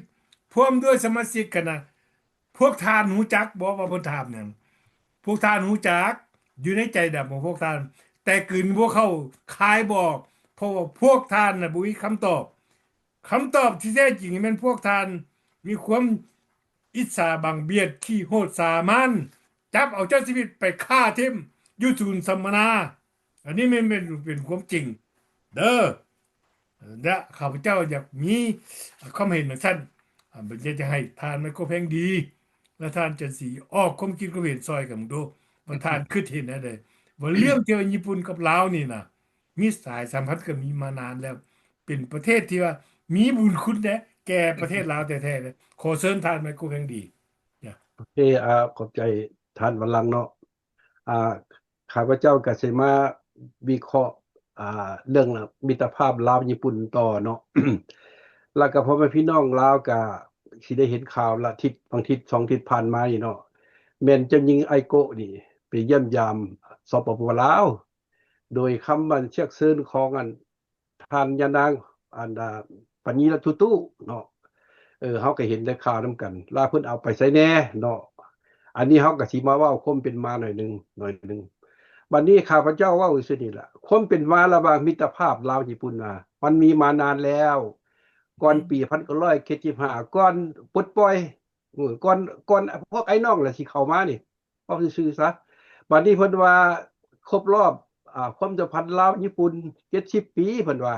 ພ້ອມດ້ວຍສະມາຊິກຄະນະ, ພວກທ່ານຮູ້ຈັກບໍ່ວ່າເພິ່ນຖາມຫຍັງ? ພວກທ່ານຮູ້ຈັກ, ຢູ່ໃນໃຈດຳຂອງພວກທ່ານ, ແຕ່ກືນບໍ່ເຂົ້າ, ຄາຍບໍ່ອອກ, ເພາະວ່າພວກທ່ານນະບໍ່ມີຄຳຕອບ. ຄຳຕອບທີ່ແທ້ຈິງແມ່ນພວກທ່ານມີຄວາມອິດສາບັງບຽດ, ຂີ້ໂຫດສາມານ, ຈັບເອົາເຈົ້າຊີວິດໄປຂ້າຖິ້ມຢູ່ສູນສຳມະນາ. ອັນນີ້ແມ່ນເປັນ ເປັນຄວາມຈິງເດີ ແລະ ຂ້າພະເຈົ້າຢາກມີຄວາມເຫັນຈັ່ງຊັ້ນ, ອາ ຢາກຈະໃຫ້ທ່ານໄມໂຄແພງດີ ແລະ ທ່ານຈັນສີອອກຄວາມຄິດຄວາມເຫັນຊ່ອຍກັນເບິ່ງດູ ວ່າທ່ານຄິດເຫັນແນວໃດ ວ່າເລື່ອງທີ່ວ່າຍີ່ປຸ່ນກັບລາວນີ້ນະ ມີສາຍສຳພັນກັນ ມີມານານແລ້ວ, ເປັນປະເທດທີ່ວ່າມີບຸນຄຸນແດ່ແກ່ປະເທດລາວແທ້ໆເດ້. ຂໍເຊີນທ່ານໄມໂຄແພງດີ. ໂອເຄ ອາ ຂອບໃຈທ່ານວັນລັງເນາະ. ອ່າ ຂ້າພະເຈົ້າກໍຊິມາວິເຄາະ ອ່າ ເລື່ອງມິດຕະພາບລາວຍີ່ປຸ່ນຕໍ່ເນາະ ແລ້ວກໍພໍ່ແມ່ພີ່ນ້ອງລາວກໍຊິໄດ້ເຫັນຂ່າວລະທິດ ບາງທິດສອງທິດຜ່ານມານີ້ເນາະ ແມ່ນເຈົ້າຍິງໄອໂກະນີ້ໄປຢ້ຽມຢາມ ສປປ ລາວ ໂດຍຄຳອັນເຊືອກເຊີນຂອງອັນ ທ່ານຍານາງ ອັນ ອາ ປານີລັດທຸຕຸເນາະ. ເອີ ເຮົາກໍເຫັນໃນຂ່າວນຳກັນ ລາວເພິ່ນເອົາໄປໃສແດ່ເນາະ. ອັນນີ້ເຮົາກໍຊິມາເວົ້າຄວາມເປັນມາໜ້ອຍໜຶ່ງ ໜ້ອຍໜຶ່ງ. ບັດນີ້ຂ້າພະເຈົ້າເວົ້າຊື່ນີ້ລະ ຄວາມເປັນມາລະຫວ່າງມິດຕະພາບລາວຍີ່ປຸ່ນນະ ມັນມີມານານແລ້ວ ກ່ອນປີພັນເກົ້າຮ້ອຍເຈັດສິບຫ້າ ກ່ອນປົດປ່ອຍ ເອີ ກ່ອນ ກ່ອນພວກອ້າຍນ້ອງລະຊິເຂົ້າມານີ້ ເວົ້າຊື່ໆຊະ. ບັດນີ້ເພິ່ນວ່າຄົບລອບ ອາ ຄວາມສຳພັນລາວຍີ່ປຸ່ນເຈັດສິບປີ ເພິ່ນວ່າ.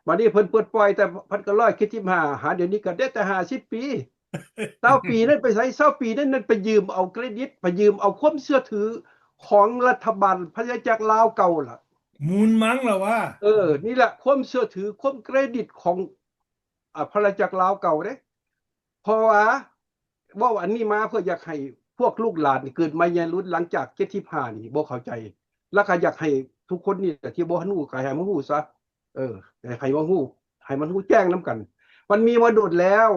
ບັດນີ້ເພິ່ນປົດປ່ອຍແຕ່ພັນເກົ້າຮ້ອຍເຈັດສິບຫ້າ ຫາດຽວນີ້ກໍໄດ້ແຕ່ຫ້າສິບປີ. ຊາວປີນັ້ນໄປໃສ? ຊາວປີນັ້ນ ນັ້ນໄປຢືມເອົາເຄຣດິດ ໄປຢືມເອົາຄວາມເຊື່ອຖືຂອງລັດຖະບານພະຍາຈັກລາວເກົ່າລະ ມູນມັງລະວ່າ. ເອີ ນີ້ລະຄວາມເຊື່ອຖື ຄວາມເຄຣດິດຂອງ ອາ ພະຍາຈັກລາວເກົ່າເດ້. ເພາະວ່າເວົ້າອັນນີ້ມາເພື່ອຢາກໃຫ້ພວກລູກຫຼານເກີດໃໝ່ໃຫຍ່ລຸນຫຼັງຈາກເຈັດສິບຫ້ານີ້ບໍ່ເຂົ້າໃຈ ແລ້ວກໍຢາກໃຫ້ທຸກຄົນນີ້ທີ່ບໍ່ຮູ້ກໍໃຫ້ມາຮູ້ຊະ. ເອີ ໃຫ້ມາຮູ້ ໃຫ້ມັນຮູ້ແຈ້ງນຳກັນ. ມັນມີມາດົນແລ້ວ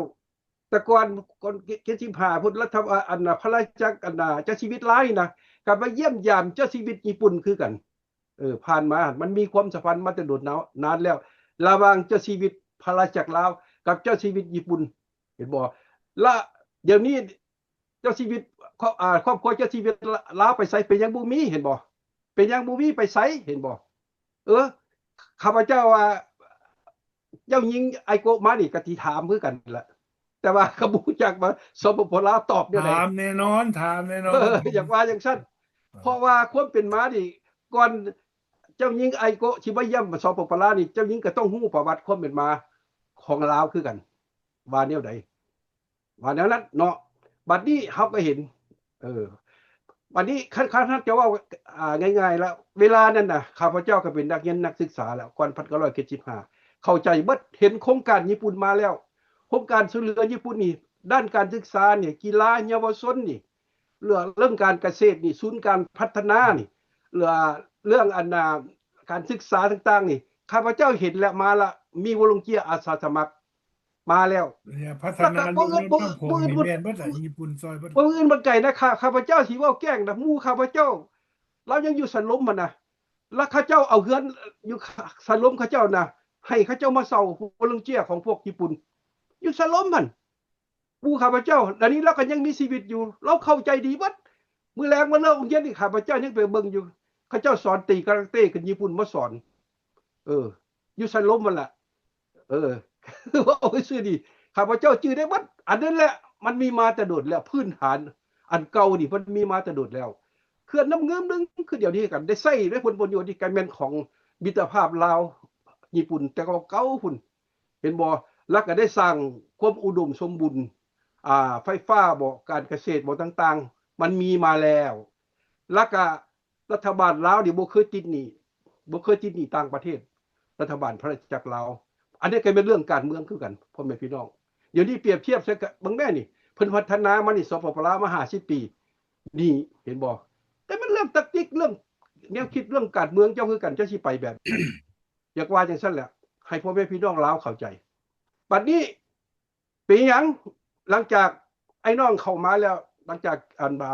ແຕ່ກ່ອນ ກ່ອນເຈັດສິບຫ້າພຸ້ນ ລັດຖະ ອາ ອັນນະ ພະລາຊະຈັກ ອັນນະ ຈັກຊີວິດລາວນີ້ນະ ກໍໄປຢ້ຽມຢາມເຈົ້າຊີວິດຍີ່ປຸ່ນຄືກັນ. ເອີ ຜ່ານມາມັນມີຄວາມສຳພັນມາແຕ່ດົນນານແລ້ວ ລະຫວ່າງເຈົ້າຊີວິດພະລາຊະຈັກລາວກັບເຈົ້າຊີວິດຍີ່ປຸ່ນ ເຫັນບໍ່? ລະດຽວນີ້ເຈົ້າຊີວິດ ຄອບ ອາ ຄອບຄົວເຈົ້າຊີວິດລາວໄປໃສ? ເປັນຫຍັງບໍ່ມີ? ເຫັນບໍ່? ເປັນຫຍັງບໍ່ມີ? ໄປໃສ? ເຫັນບໍ່? ເອີ ຂ້າພະເຈົ້າວ່າ ເຈົ້າຍິງໄອໂກະມານີ້ກໍຊິຖາມຄືກັນລະ ແຕ່ວ່າກໍບໍ່ຮູ້ຈັກວ່າ ສປປ ລາວຕອບແນວໃດ. ຖາມແນ່ນອນ ຖາມແນ່ນອນ. ເອີ ຢາກວ່າຈັ່ງຊັ້ນ ເອີ ເພາະວ່າຄວາມເປັນມານີ້ ກ່ອນເຈົ້າຍິງໄອໂກະຊິມາຢ້ຽມ ສປປ ລາວນີ້ ເຈົ້າຍິງກໍຕ້ອງຮູ້ປະຫວັດຄວາມເປັນມາຂອງລາວຄືກັນ ວ່າແນວໃດ ວ່າແນວນັ້ນເນາະ. ບັດນີ້ເຮົາກໍເຫັນ ເອີ ບັດນີ້ຄັນ ຄັນ ຄັນຈະເວົ້າ ອ່າ ງ່າຍໆລະ ເວລານັ້ນນະ ຂ້າພະເຈົ້າກໍເປັນນັກຮຽນນັກສຶກສາແລ້ວ ກ່ອນພັນເກົ້າຮ້ອຍເຈັດສິບຫ້າ ເຂົ້າໃຈເບິດ ເຫັນໂຄງການຍີ່ປຸ່ນມາແລ້ວ ໂຄງການຊ່ວຍເຫຼືອຍີ່ປຸ່ນນີ້ ດ້ານການສຶກສານີ້ ກິລາເຍົາວະຊົນນີ້ ເລື່ອງ ເລື່ອງການກະເສດນີ້ ສູນການພັດທະນານີ້ ເລື່ອງ ເລື່ອງອັນນາ ການສຶກສາຕ່າງໆນີ້ ຂ້າພະເຈົ້າເຫັນແລ້ວ ມາລະ ມີວອລັງເທຍອາສາສະໝັກ ມາແລ້ວ ເອີ ພັດທະນາ ແລ້ວກໍບໍ່ອື່ນ ບໍ່ອື່ນ ບໍ່ອື່ນ ບໍ່ອື່ນ ບໍ່ໄກນະ ຂ້າ ຂ້າພະເຈົ້າຊິເວົ້າແຈ້ງນະ ໝູ່ຂ້າພະເຈົ້າ ລາວຍັງຢູ່ສະຫຼົມຫັ້ນນະ ລະເຂົາເຈົ້າເອົາເຮືອນຢູ່ສະຫຼົມເຂົາເຈົ້ານະ ໃຫ້ເຂົາເຈົ້າມາເຊົ່າ ໂວລັງເທຍຂອງພວກຍີ່ປຸ່ນ ຢູ່ສະຫຼົມຫັ້ນ ໝູ່ຂ້າພະເຈົ້າ ດຽວນີ້ລາວກໍຍັງມີຊີວິດຢູ່ ລາວເຂົ້າໃຈດີເບິດ. ມື້ແລງມາເລີກໂຮງຮຽນນີ້ ຂ້າພະເຈົ້າຍັງໄປເບິ່ງຢູ່ ເຂົາເຈົ້າສອນຕີກາຣາເຕ້ກັນ ຍີ່ປຸ່ນມາສອນ ເອີ ຢູ່ສະຫຼົມຫັ້ນລະ ເອີ ເວົ້າຊື່ໆນີ້ ຂ້າພະເຈົ້າຈື່ໄດ້ເບິດ. ອັນນັ້ນແຫຼະ ມັນມີມາແຕ່ດົນແລ້ວ ພື້ນຖານອັນເກົ່ານີ້ ມັນມີມາແຕ່ດົນແລ້ວ. ເຂື່ອນນ້ຳງື່ມໜຶ່ງ ຄືດຽວນີ້ກັນ ໄດ້ໃຊ້ໄດ້ຜົນປະໂຫຍດນີ້ ກະແມ່ນຂອງມິດຕະພາບລາວຍີ່ປຸ່ນ ແຕ່ເກົ່າໆພຸ້ນ ເຫັນບໍ່? ລະກະໄດ້ສ້າງຄວາມອຸດົມສົມບູນ ອ່າ ໄຟຟ້າບໍ ການກະເສດບໍ ຕ່າງໆ ມັນມີມາແລ້ວ. ລະກະ ລັດຖະບານລາວນີ້ບໍ່ເຄີຍຕິດໜີ້ ບໍ່ເຄີຍຕິດໜີ້ຕ່າງປະເທດ ລັດຖະບານພະລາຊະຈັກລາວ. ອັນນີ້ກໍແມ່ນເລື່ອງການເມືອງຄືກັນ ພໍ່ແມ່ພີ່ນ້ອງ. ດຽວນີ້ປຽບທຽບໃສ່ກັບເບິ່ງແດ່ນີ້ ເພິ່ນພັດທະນາມານີ້ ສປປ ລາວມາຫ້າສິບປີນີ້ ເຫັນບໍ່? ແຕ່ມັນເລື່ອງແທັກຕິກ ເລື່ອງແນວຄິດ ເລື່ອງການເມືອງເຈົ້າຄືກັນ ເຈົ້າຊິໄປແບບໃດ? ຢາກວ່າຈັ່ງຊັ້ນແຫຼະ ໃຫ້ພໍ່ແມ່ພີ່ນ້ອງລາວເຂົ້າໃຈ. ບັດນີ້ ເປັນຫຍັງ ຫຼັງຈາກອ້າຍນ້ອງເຂົ້າມາແລ້ວ ຫຼັງຈາກອັນວ່າ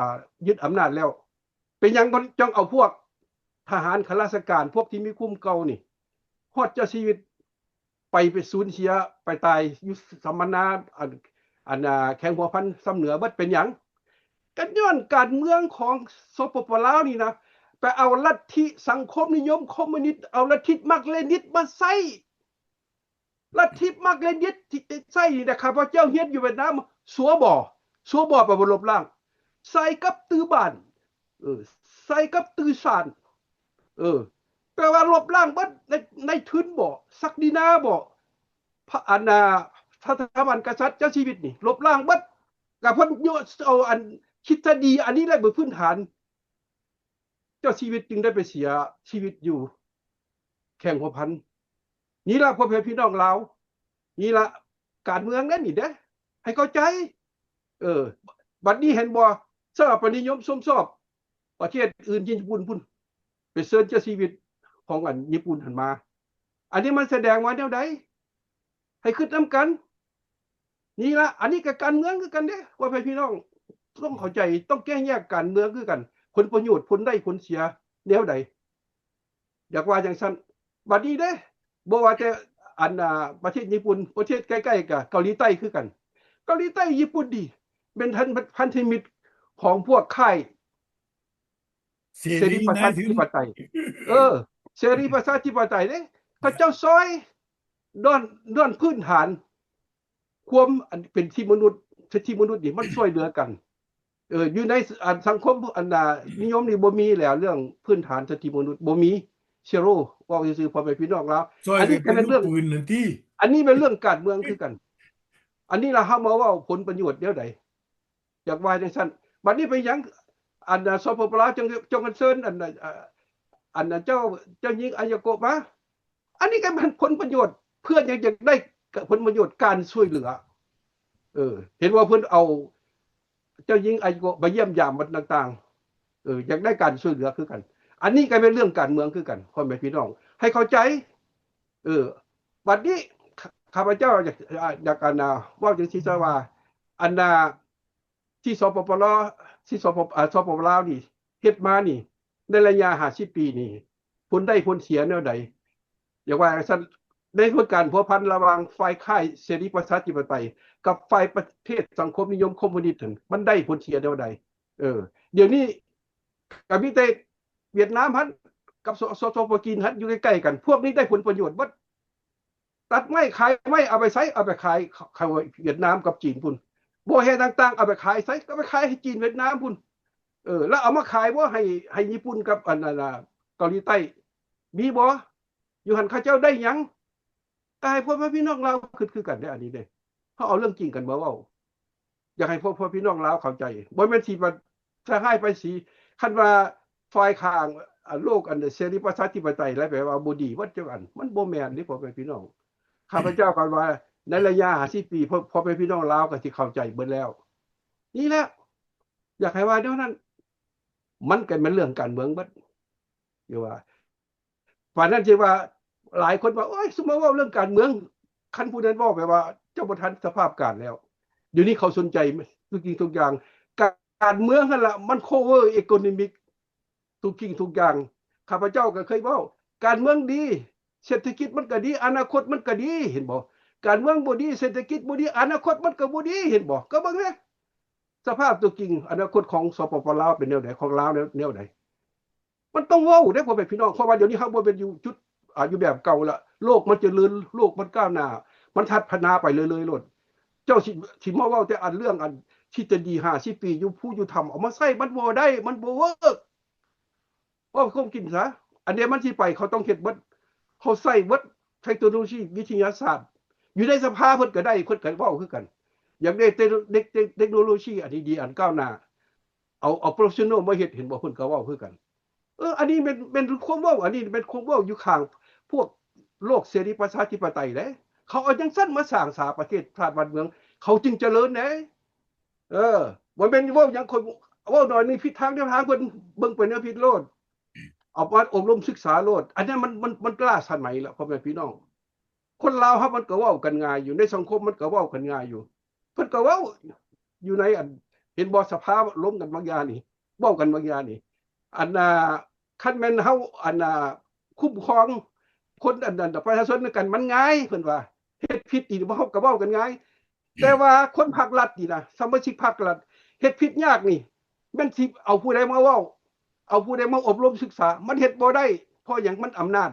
ຍຶດອຳນາດແລ້ວ ເປັນຫຍັງເພິ່ນຈັ່ງເອົາພວກທະຫານຂ້າລາຊະການ ພວກທີ່ມີຄຸມເກົ່ານີ້ ຮອດເຈົ້າຊີວິດ ໄປ ໄປສູນເສຍ ໄປຕາຍຢູ່ສຳມະນາ ອັນ ອັນ ອ່າ ແຂວງຫົວພັນຊຳເໜືອເບິດ ເປັນຫຍັງ? ກໍຍ້ອນການເມືອງຂອງ ສປປ ລາວ ນີ້ນະ ໄປເອົາລັດທິສັງຄົມນິຍົມຄອມມູນິດ ເອົາລັດທິມາກເລນິດມາໃຊ້. ລັດທິມາກເລນິດທີ່ໃຊ້ນີ້ນະ ຂ້າພະເຈົ້າຮຽນຢູ່ຫວຽດນາມ ສົວບ ສົວບ ແປວ່າລົບລ້າງ ໃສ່ກັບຕື້ບານ ເອີ ໃສ່ກັບຕື້ຊານ ເອີ ແປວ່າລົບລ້າງເບິດ ນາຍ ນາຍທຶນບໍ ສັກດິນາບໍ ພະ ອັນນ່າ ສະຖາບັນກະສັດເຈົ້າຊີວິດນີ້ ລົບລ້າງເບິດ ກະເພິ່ນໂຍ ເອົາອັນທິດສະດີອັນນີ້ແຫຼະເປັນພື້ນຖານ ເຈົ້າຊີວິດຈຶ່ງໄດ້ໄປເສຍຊີວິດຢູ່ແຂວງຫົວພັນ. ນີ້ລະພໍ່ແມ່ພີ່ນ້ອງລາວ ນີ້ລະການເມືອງເດ້ນີ້ເດ້ ໃຫ້ເຂົ້າໃຈ. ເອີ ບັດນີ້ເຫັນບໍ່ ສະຖາປະນິຍົມຊົມຊອບປະເທດອື່ນ ຍີ່ປຸ່ນພຸ້ນ ໄປເຊີນເຈົ້າຊີວິດຂອງອັນຍີ່ປຸ່ນຫັ້ນມາ ອັນນີ້ມັນສະແດງວ່າແນວໃດ? ໃຫ້ຄິດນຳກັນ. ນີ້ລະ ອັນນີ້ກໍການເມືອງຄືກັນເດ້ ພໍ່ແມ່ພີ່ນ້ອງຕ້ອງເຂົ້າໃຈ ຕ້ອງແຍກແຍະການເມືອງຄືກັນ ຜົນປະໂຫຍດ ຜົນໄດ້ຜົນເສຍແນວໃດ ຢາກວ່າຈັ່ງຊັ້ນ. ບັດນີ້ເດ້ ບໍ່ວ່າແຕ່ອັນ ອ່າ ປະເທດຍີ່ປຸ່ນ ປະເທດໃກ້ໆ ກໍເກົາຫຼີໃຕ້ຄືກັນ ເກົາຫຼີໃຕ້ຍີ່ປຸ່ນນີ້ ແມ່ນທັນ ພັນທະມິດຂອງພວກຄ້າຍ ເສ ເສລີປະຊາທິປະໄຕ ເອີ ເສລີປະຊາທິປະໄຕເດ້ ເຂົາເຈົ້າຊ່ອຍດ້ານ ດ້ານພື້ນຖານ ຄວາມອັນເປັນທີ່ມະນຸດ ສິດທິມະນຸດນີ້ ມັນຊ່ວຍເຫຼືອກັນ ເອີ ຢູ່ໃນອັນສັງຄົມອັນນ່ານິຍົມນີ້ບໍ່ມີແລ້ວ ເລື່ອງພື້ນຖານສິດທິມະນຸດບໍ່ມີ ເຊໂຣ ເວົ້າຊື່ໆ ພໍ່ແມ່ພີ່ນ້ອງລາວ ອັນນີ້ກໍເປັນເລື່ອງ ອັນນີ້ແມ່ນເລື່ອງການເມືອງຄືກັນ ອັນນີ້ລະເຮົາມາເວົ້າຜົນປະໂຫຍດແນວໃດ ຢາກວ່າຈັ່ງຊັ້ນ. ບັດນີ້ເປັນຫຍັງ ອັນ ສປປ ລາວ ຈຶ່ງ ຈຶ່ງອັນເຊີນ ອັນ ອັນ ອັນເຈົ້າ ເຈົ້າຍິງອາຍາໂກະມາ? ອັນນີ້ກໍແມ່ນຜົນປະໂຫຍດ ເພື່ອຢາກ ຢາກໄດ້ຜົນປະໂຫຍດການຊ່ວຍເຫຼືອ ເອີ ເຫັນວ່າເພິ່ນເອົາເຈົ້າຍິງອາຍາໂກະໄປຢ້ຽມຢາມວັດຕ່າງໆ ເອີ ຢາກໄດ້ການຊ່ວຍເຫຼືອຄືກັນ. ອັນນີ້ກໍແມ່ນເລື່ອງການເມືອງຄືກັນ ພໍ່ແມ່ພີ່ນ້ອງ ໃຫ້ເຂົ້າໃຈ. ເອີ ບັດນີ້ ຂ້າ ຂ້າພະເຈົ້າຢາກ ຢາກ ອັນ ເວົ້າຈັ່ງຊີ້ຊະວ່າ ອັນ ທີ່ ສປປ ລາວ ທີ່ ສປປ ອາ ສປປ ລາວນີ້ເຮັດມານີ້ ໃນໄລຍະຫ້າສິບປີນີ້ ຜົນໄດ້ຜົນເສຍແນວໃດ? ຢາກວ່າຈັ່ງຊັ້ນ ໃນຜົນການພົວພັນລະຫວ່າງຝ່າຍຄ້າຍເສລີປະຊາທິປະໄຕ ກັບຝ່າຍປະເທດສັງຄົມນິຍົມຄອມມູນິດຫັ້ນ ມັນໄດ້ຜົນເສຍແນວໃດ? ເອີ ດຽວນີ້ກໍມີແຕ່ຫວຽດນາມຫັ້ນ ກັບ ສ ສປ ຈີນຫັ້ນ ຢູ່ໃກ້ໆກັນ ພວກນີ້ໄດ້ຜົນປະໂຫຍດເບິດ. ຕັດໄມ້ຂາຍໄມ້ ເອົາໄປໃສ? ເອົາໄປຂາຍ ຂາຍຫວຽດນາມກັບຈີນພຸ້ນ. ບໍ່ແຮ່ຕ່າງໆ ເອົາໄປຂາຍໃສ? ກໍໄປຂາຍໃຫ້ຈີນຫວຽດນາມພຸ້ນ. ເອີ ແລ້ວເອົາມາຂາຍບໍ່ ໃຫ້ ໃຫ້ຍີ່ປຸ່ນກັບອັນນັ້ນນະ ເກົາຫຼີໃຕ້? ມີບໍ່? ຢູ່ຫັ້ນເຂົາເຈົ້າໄດ້ຫຍັງ? ກໍໃຫ້ພໍ່ແມ່ພີ່ນ້ອງລາວຄິດຄືກັນເດ້ ອັນນີ້ເດ້. ເຮົາເອົາເລື່ອງຈິງກັນມາເວົ້າ. ຢາກໃຫ້ພວກ ພວກພີ່ນ້ອງລາວເຂົ້າໃຈ ບໍ່ແມ່ນຊິວ່າສະຫາຍໄປສີ ຄັນວ່າຝ່າຍຂ້າງ ອາ ໂລກ ອັນເສລີປະຊາທິປະໄຕ ແລ້ວແປວ່າບໍ່ດີເບິດຈັກອັນ ມັນບໍ່ແມ່ນເດ້ ພໍ່ແມ່ພີ່ນ້ອງ. ຂ້າພະເຈົ້າກໍວ່າໃນໄລຍະຫ້າສິບປີ ພໍ່ ພໍ່ແມ່ພີ່ນ້ອງລາວກໍຊິເຂົ້າໃຈເບິດແລ້ວ. ນີ້ແຫຼະ ຢາກໃຫ້ວ່າແນວນັ້ນ ມັນກໍແມ່ນເລື່ອງການເມືອງເບິດ ຢ່າວ່າ ປານນັ້ນທີ່ວ່າຫຼາຍຄົນວ່າ ໂອ້ຍ ຊຸມມາເວົ້າເລື່ອງການເມືອງ ຄັນຜູ້ນັ້ນເວົ້າແປວ່າເຈົ້າບໍ່ທັນສະພາບການແລ້ວ. ດຽວນີ້ເຂົາສົນໃຈທຸກສິ່ງທຸກຢ່າງ ການເມືອງຫັ້ນລະ ມັນ cover economic ທຸກສິ່ງທຸກຢ່າງ. ຂ້າພະເຈົ້າກໍເຄີຍເວົ້າ ການເມືອງດີ ເສດຖະກິດມັນກໍດີ ອະນາຄົດມັນກໍດີ ເຫັນບໍ່? ການເມືອງບໍ່ດີ ເສດຖະກິດບໍ່ດີ ອະນາຄົດມັນກໍບໍ່ດີ ເຫັນບໍ່? ກໍເບິ່ງແດ່ ສະພາບຕົວຈິງ ອະນາຄົດຂອງ ສປປ ລາວ ເປັນແນວໃດ ຂອງລາວແນວ ແນວໃດ? ມັນຕ້ອງເວົ້າເດ້ ພໍ່ແມ່ພີ່ນ້ອງ ເພາະວ່າດຽວນີ້ເຮົາບໍ່ແມ່ນຢູ່ຈຸດ ອາ ຢູ່ແບບເກົ່າລະ ໂລກມັນຈະເລີນ ໂລກມັນກ້າວໜ້າ ມັນພັດທະນາໄປເລື້ອຍໆໂລດ. ເຈົ້າຊິ ຊິມາເວົ້າແຕ່ອັນເລື່ອງອັນທິດສະດີຫ້າສິບປີຢູ່ພູຢູ່ຖ້ຳ ເອົາມາໃຊ້ ມັນບໍ່ໄດ້ ມັນບໍ່ເວີກ. ເວົ້າຄວາມຈິງຊະ ອັນໃດມັນຊິໄປ ເຂົາຕ້ອງເຮັດເບິດ ເຂົາໃຊ້ເບິດ ເທັກໂນໂລຊີ ວິທະຍາສາດ ຢູ່ໃນສະພາເພິ່ນກໍໄດ້ ເພິ່ນກໍເວົ້າຄືກັນ ຢາກໄດ້ເຕັກ ເຕັກ ເຕັກໂນໂລຊີອັນດີໆ ອັນກ້າວໜ້າ ເອົາ ເອົາໂປຣເຟສຊັນນໍມາເຮັດ ເຫັນບໍ່ ເພິ່ນກໍເວົ້າຄືກັນ. ເອີ ອັນນີ້ແມ່ນ ແມ່ນຄວາມເວົ້າ ອັນນີ້ແມ່ນຄວາມເວົ້າຢູ່ຂ້າງພວກໂລກເສລີປະຊາທິປະໄຕເດ້. ເຂົາເອົາຈັ່ງຊັ້ນມາສ້າງສາປະເທດຊາດບ້ານເມືອງ ເຂົາຈຶ່ງຈະເລີນເດ້. ເອີ ບໍ່ແມ່ນເວົ້າຫຍັງ ຂ້ອຍເວົ້າໜ້ອຍໜຶ່ງ ຜິດທາງແນວທາງເພິ່ນ ເບິ່ງໄປແນວຜິດໂລດ ເອົາມາອົບຮົມສຶກສາໂລດ. ອັນນັ້ນມັນ ມັນ ມັນລ້າສະໄໝລະ ພໍ່ແມ່ພີ່ນ້ອງ. ຄົນລາວເຮົາມັນກໍເວົ້າກັນງ່າຍຢູ່ ໃນສັງຄົມມັນກໍເວົ້າກັນງ່າຍຢູ່ ເພິ່ນກໍເວົ້າຢູ່ໃນອັນ ເຫັນບໍ່ ສະພາລົມກັນບາງຢ່າງນີ້ ເວົ້າກັນບາງຢ່າງນີ້ ອັນນ່າ ຄັນແມ່ນເຮົາ ອັນນ່າ ຄຸ້ມຄອງຄົນ ອັນນັ້ນ ປະຊາຊົນນຳກັນ ມັນງ່າຍ ເພິ່ນວ່າ ເຮັດຜິດນີ້ ເຮົາກໍເວົ້າກັນງ່າຍ. ແຕ່ວ່າຄົນພັກລັດນີ້ນະ ສະມາຊິກພັກລັດ ເຮັດຜິດຍາກນີ້ ແມ່ນຊິເອົາຜູ້ໃດມາເວົ້າ ເອົາຜູ້ໃດມາອົບຮົມສຶກສາ ມັນເຮັດບໍ່ໄດ້. ເພາະຫຍັງ? ມັນອຳນາດ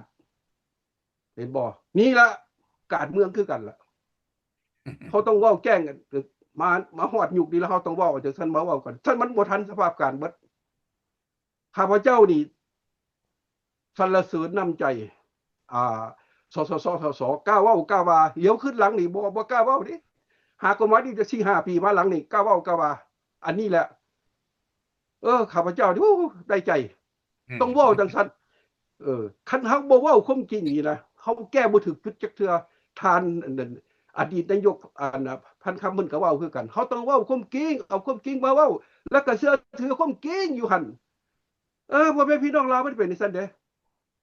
ເຫັນບໍ່? ນີ້ລະ ການເມືອງຄືກັນລະ ເຮົາຕ້ອງເວົ້າແຈ້ງກັນ ມາ ມາຮອດຍຸກນີ້ລະ ເຮົາຕ້ອງເວົ້າ ຈັ່ງຊັ້ນມາເວົ້າກັນ ຊັ້ນມັນບໍ່ທັນສະພາບການເບິດ. ຂ້າພະເຈົ້ານີ້ສັນລະເສີນນ້ຳໃຈ ອ່າ ສສສ ສສ ກ້າເວົ້າກ້າວ່າ ຫຼຽວຄືນຫຼັງນີ້ບໍ່ ບໍ່ກ້າເວົ້າເດ້. ຫາກໍມານີ້ຈະສີ່ຫ້າປີມາຫຼັງນີ້ ກ້າເວົ້າກ້າວ່າ ອັນນີ້ແຫຼະ ເອີ ຂ້າພະເຈົ້ານີ້ ໂອ້ ໄດ້ໃຈ ອືມ ຕ້ອງເວົ້າຈັ່ງຊັ້ນ. ເອີ ຄັນເຮົາບໍ່ເວົ້າຄວາມຈິງນີ້ນະ ເຮົາແກ້ບໍ່ຖືກຈຸດຈັກເທື່ອ. ທ່ານ ອັນນັ້ນ ອະດີດນາຍົກ ອັນ ພັນຄຳ ເພິ່ນກໍເວົ້າຄືກັນ ເຮົາຕ້ອງເວົ້າຄວາມຈິງ ເອົາຄວາມຈິງມາເວົ້າ ແລ້ວກໍເຊື່ອຖືຄວາມຈິງຢູ່ຫັ້ນ. ເອີ ພໍ່ແມ່ພີ່ນ້ອງລາວ ມັນເປັນຈັ່ງຊັ້ນເດ້.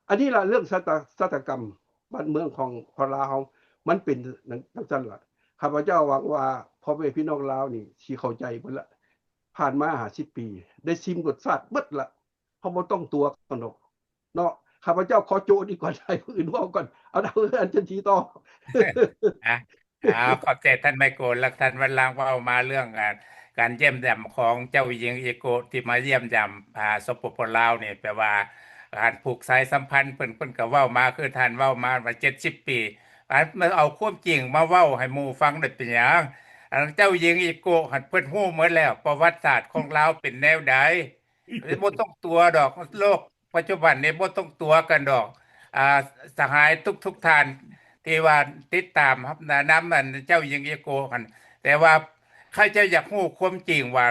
ອັນນີ້ລະເລື່ອງຊະຕາ ຊະຕາກຳບ້ານເມືອງຂອງ ຂອງລາວເຮົາ ມັນເປັນຈັ່ງ ຈັ່ງຊັ້ນລະ. ຂ້າພະເຈົ້າຫວັງວ່າພໍ່ແມ່ພີ່ນ້ອງລາວນີ້ຊິເຂົ້າໃຈເບິດລະ ຜ່ານມາຫ້າສິບປີ ໄດ້ຊິມລົດຊາດເບິດລະ ເຮົາບໍ່ຕ້ອງຕົວະກັນດອກເນາະ. ຂ້າພະເຈົ້າຂໍໂຈະນີ້ກ່ອນ ໃຫ້ຜູ້ອື່ນເວົ້າກ່ອນ ເອົາ ເອົາ ອາຈານ ທີ່ຕໍ່. ອ່າ ຂອບໃຈທ່ານໄມໂກ ແລະ ທ່ານວັນລາງ ເວົ້າມາເລື່ອງ ອ່າ ການຢ້ຽມຢາມຂອງເຈົ້າຍິງອີໂກະ ທີ່ມາຢ້ຽມຢາມ ອ່າ ສປປ ລາວນີ້ ແປວ່າການຜູກສາຍສຳພັນ ເພິ່ນ ເພິ່ນກໍເວົ້າມາ ຄືທ່ານເວົ້າມາວ່າເຈັດສິບປີ ອັນ ມາເອົາຄວາມຈິງມາເວົ້າໃຫ້ໝູ່ຟັງໄດ້ເປັນຫຍັງ? ອັນເຈົ້າຍິງອີໂກະຫັ້ນ ເພິ່ນຮູ້ໝົດແລ້ວ ປະຫວັດສາດຂອງລາວເປັນແນວໃດ ບໍ່ຕ້ອງຕົວະດອກ ໂລກ ປັດຈຸບັນນີ້ບໍ່ຕ້ອງຕົວະກັນດອກ ອ່າ ສະຫາຍທຸກໆທ່ານທີ່ວ່າຕິດຕາມນຳອັນເຈົ້າຍິງອີໂກະຫັ້ນ ແຕ່ວ່າຂ້າພະເຈົ້າຢາກຮູ້ຄວາມຈິງວ່າ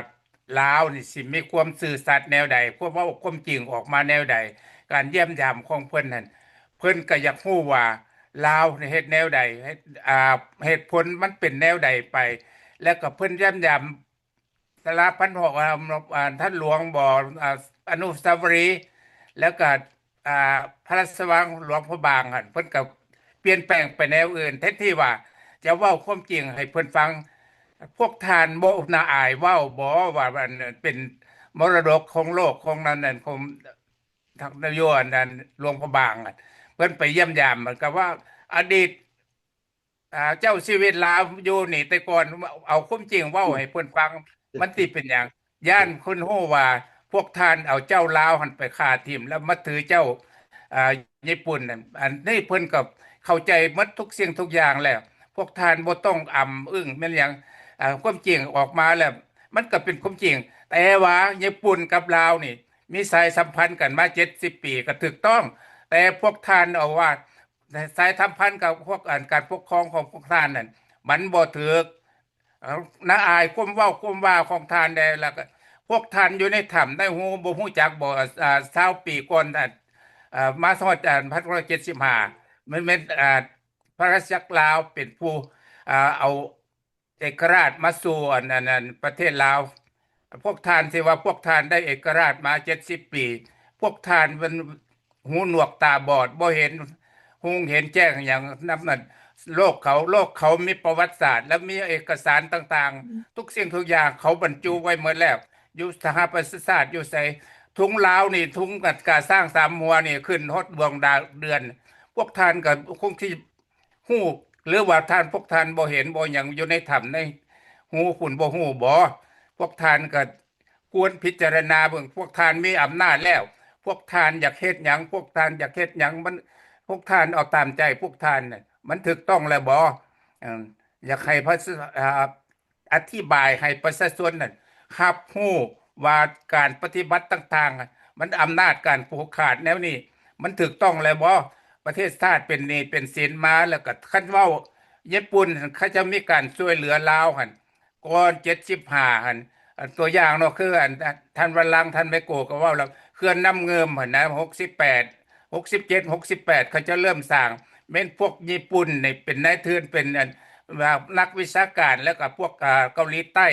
ລາວນີ້ຊິມີຄວາມຊື່ສັດແນວໃດ ຄວາມເວົ້າຄວາມຈິງອອກມາແນວໃດ ການຢ້ຽມຢາມຂອງເພິ່ນຫັ້ນ ເພິ່ນກໍຢາກຮູ້ວ່າລາວເຮັດແນວໃດ ເຫດ ອ່າ ເຫດຜົນມັນເປັນແນວໃດໄປ ແລ້ວກໍເພິ່ນຢ້ຽມຢາມ ສາລາພັນຫົກ ອ່າ ອ່າ ທ່ານຫຼວງບໍ່ ອ່າ ອະນຸສາວະລີ ແລ້ວກະ ອ່າ ພະລາຊະວັງຫຼວງພະບາງຫັ້ນ ເພິ່ນກະປ່ຽນແປງໄປແນວອື່ນ ແທນທີ່ວ່າຈະເວົ້າຄວາມຈິງໃຫ້ເພິ່ນຟັງ. ພວກທ່ານບໍ່ໜ້າອາຍເວົ້າບໍ່ວ່າ ວ່າອັນເປັນມໍລະດົກຂອງໂລກຂອງນັ້ນນັ້ນ ຂອງທາງນາໂຍອັນນັ້ນ ຫຼວງພະບາງ ເພິ່ນໄປຢ້ຽມຢາມ ເພິ່ນກະວ່າອະດີດ ອ່າ ເຈົ້າຊີວິດລາວຢູ່ນີ້ແຕ່ກ່ອນ ເອົາຄວາມຈິງເວົ້າໃຫ້ເພິ່ນຟັງ ມັນຊິເປັນຫຍັງ? ຢ້ານເພິ່ນຮູ້ວ່າພວກທ່ານເອົາເຈົ້າລາວຫັ້ນໄປຂ້າຖິ້ມ ແລ້ວມາຖືເຈົ້າ ອ່າ ຍີ່ປຸ່ນນັ້ນ ອັນນີ້ເພິ່ນກໍເຂົ້າໃຈໝົດທຸກສິ່ງທຸກຢ່າງແລ້ວ ພວກທ່ານບໍ່ຕ້ອງອຳອຶ້ງແມ່ນຫຍັງ ອ່າ ຄວາມຈິງອອກມາແລ້ວ ມັນກໍເປັນຄວາມຈິງ ແຕ່ວ່າຍີ່ປຸ່ນກັບລາວນີ້ມີສາຍສຳພັນກັນມາເຈັດສິບປີກໍຖືກຕ້ອງ ແຕ່ພວກທ່ານເອົາວ່າ ສາຍສຳພັນກັບພວກ ອັນ ການປົກຄອງຂອງພວກທ່ານນັ້ນ ມັນບໍ່ຖືກ. ເອົາ ໜ້າອາຍຄວາມເວົ້າຄວາມວ່າຂອງທ່ານແດ່ ແລ້ວກໍພວກທ່ານຢູ່ໃນຖ້ຳໃນຮູ ບໍ່ຮູ້ຈັກບໍ່ ອ່າ ຊາວປີກ່ອນນັ້ນ ອ່າ ມາຮອດ ອ່າ ພັນເກົ້າຮ້ອຍເຈັດສິບຫ້າ ມັນແມ່ນ ອ່າ ພະລາຊະຈັກລາວເປັນຜູ້ ອ່າ ເອົາ ເອກະລາດມາສູ່ອັນ ອັນ ອັນ ປະເທດລາວ. ພວກທ່ານທີ່ວ່າພວກທ່ານໄດ້ເອກະລາດມາເຈັດສິບປີ ພວກທ່ານມັນຫູໜວກຕາບອດ ບໍ່ເຫັນຮຸ່ງເຫັນແຈ້ງຫຍັງນຳນັ້ນ ໂລກເຂົາ ໂລກເຂົາມີປະຫວັດສາດ ແລະ ມີເອກະສານຕ່າງໆ ທຸກສິ່ງທຸກຢ່າງເຂົາບັນຈຸໄວ້ໝົດແລ້ວ ຢູ່ສະຫະປະຊາຊາດ ຢູ່ໃສ ທຸງລາວນີ້ ທຸງກາຊ້າງສາມຫົວນີ້ ຂຶ້ນຮອດດວງດາວເດືອນ ພວກທ່ານກໍຄົງທີ່ ຮູ້ ຫຼືວ່າທ່ານ ພວກທ່ານບໍ່ເຫັນບໍ່ຫຍັງຢູ່ໃນຖ້ຳໃນຮູພຸ້ນ ບໍ່ຮູ້ບໍ່? ພວກທ່ານກໍຄວນພິຈາລະນາເບິ່ງ ພວກທ່ານມີອຳນາດແລ້ວ ພວກທ່ານຢາກເຮັດຫຍັງ ພວກທ່ານຢາກເຮັດຫຍັງ ມັນ ພວກທ່ານເອົາຕາມໃຈພວກທ່ານນັ້ນ ມັນຖືກຕ້ອງແລ້ວບໍ່? ເອີ ຢາກໃຫ້ພະ ອາ ອະທິບາຍໃຫ້ປະຊາຊົນນັ້ນຮັບຮູ້ວ່າການປະຕິບັດຕ່າງໆ ມັນອຳນາດການຜູກຂາດແນວນີ້ ມັນຖືກຕ້ອງແລ້ວບໍ່? ປະເທດຊາດເປັນໜີ້ເປັນສິນມາ ແລ້ວກໍຄັນເວົ້າຍີ່ປຸ່ນ ເຂົາເຈົ້າມີການຊ່ວຍເຫຼືອລາວຫັ້ນ ກ່ອນເຈັດສິບຫ້າຫັ້ນ ອັນ ຕົວຢ່າງເນາະ ຄືອັນ ທ່ານວັນລັງ ທ່ານໄມໂກກໍເວົ້າແລ້ວ ເຂື່ອນນ້ຳງື່ມຫັ້ນນະ ຫົກສິບແປດ ຫົກສິບເຈັດ ຫົກສິບແປດ ເຂົາເຈົ້າເລີ່ມສ້າງ ແມ່ນພວກຍີ່ປຸ່ນນີ້ເປັນນາຍທຶນ ເປັນອັນ ນັກວິຊາການ ແລ້ວກໍພວກ ເກົາຫຼີໃຕ້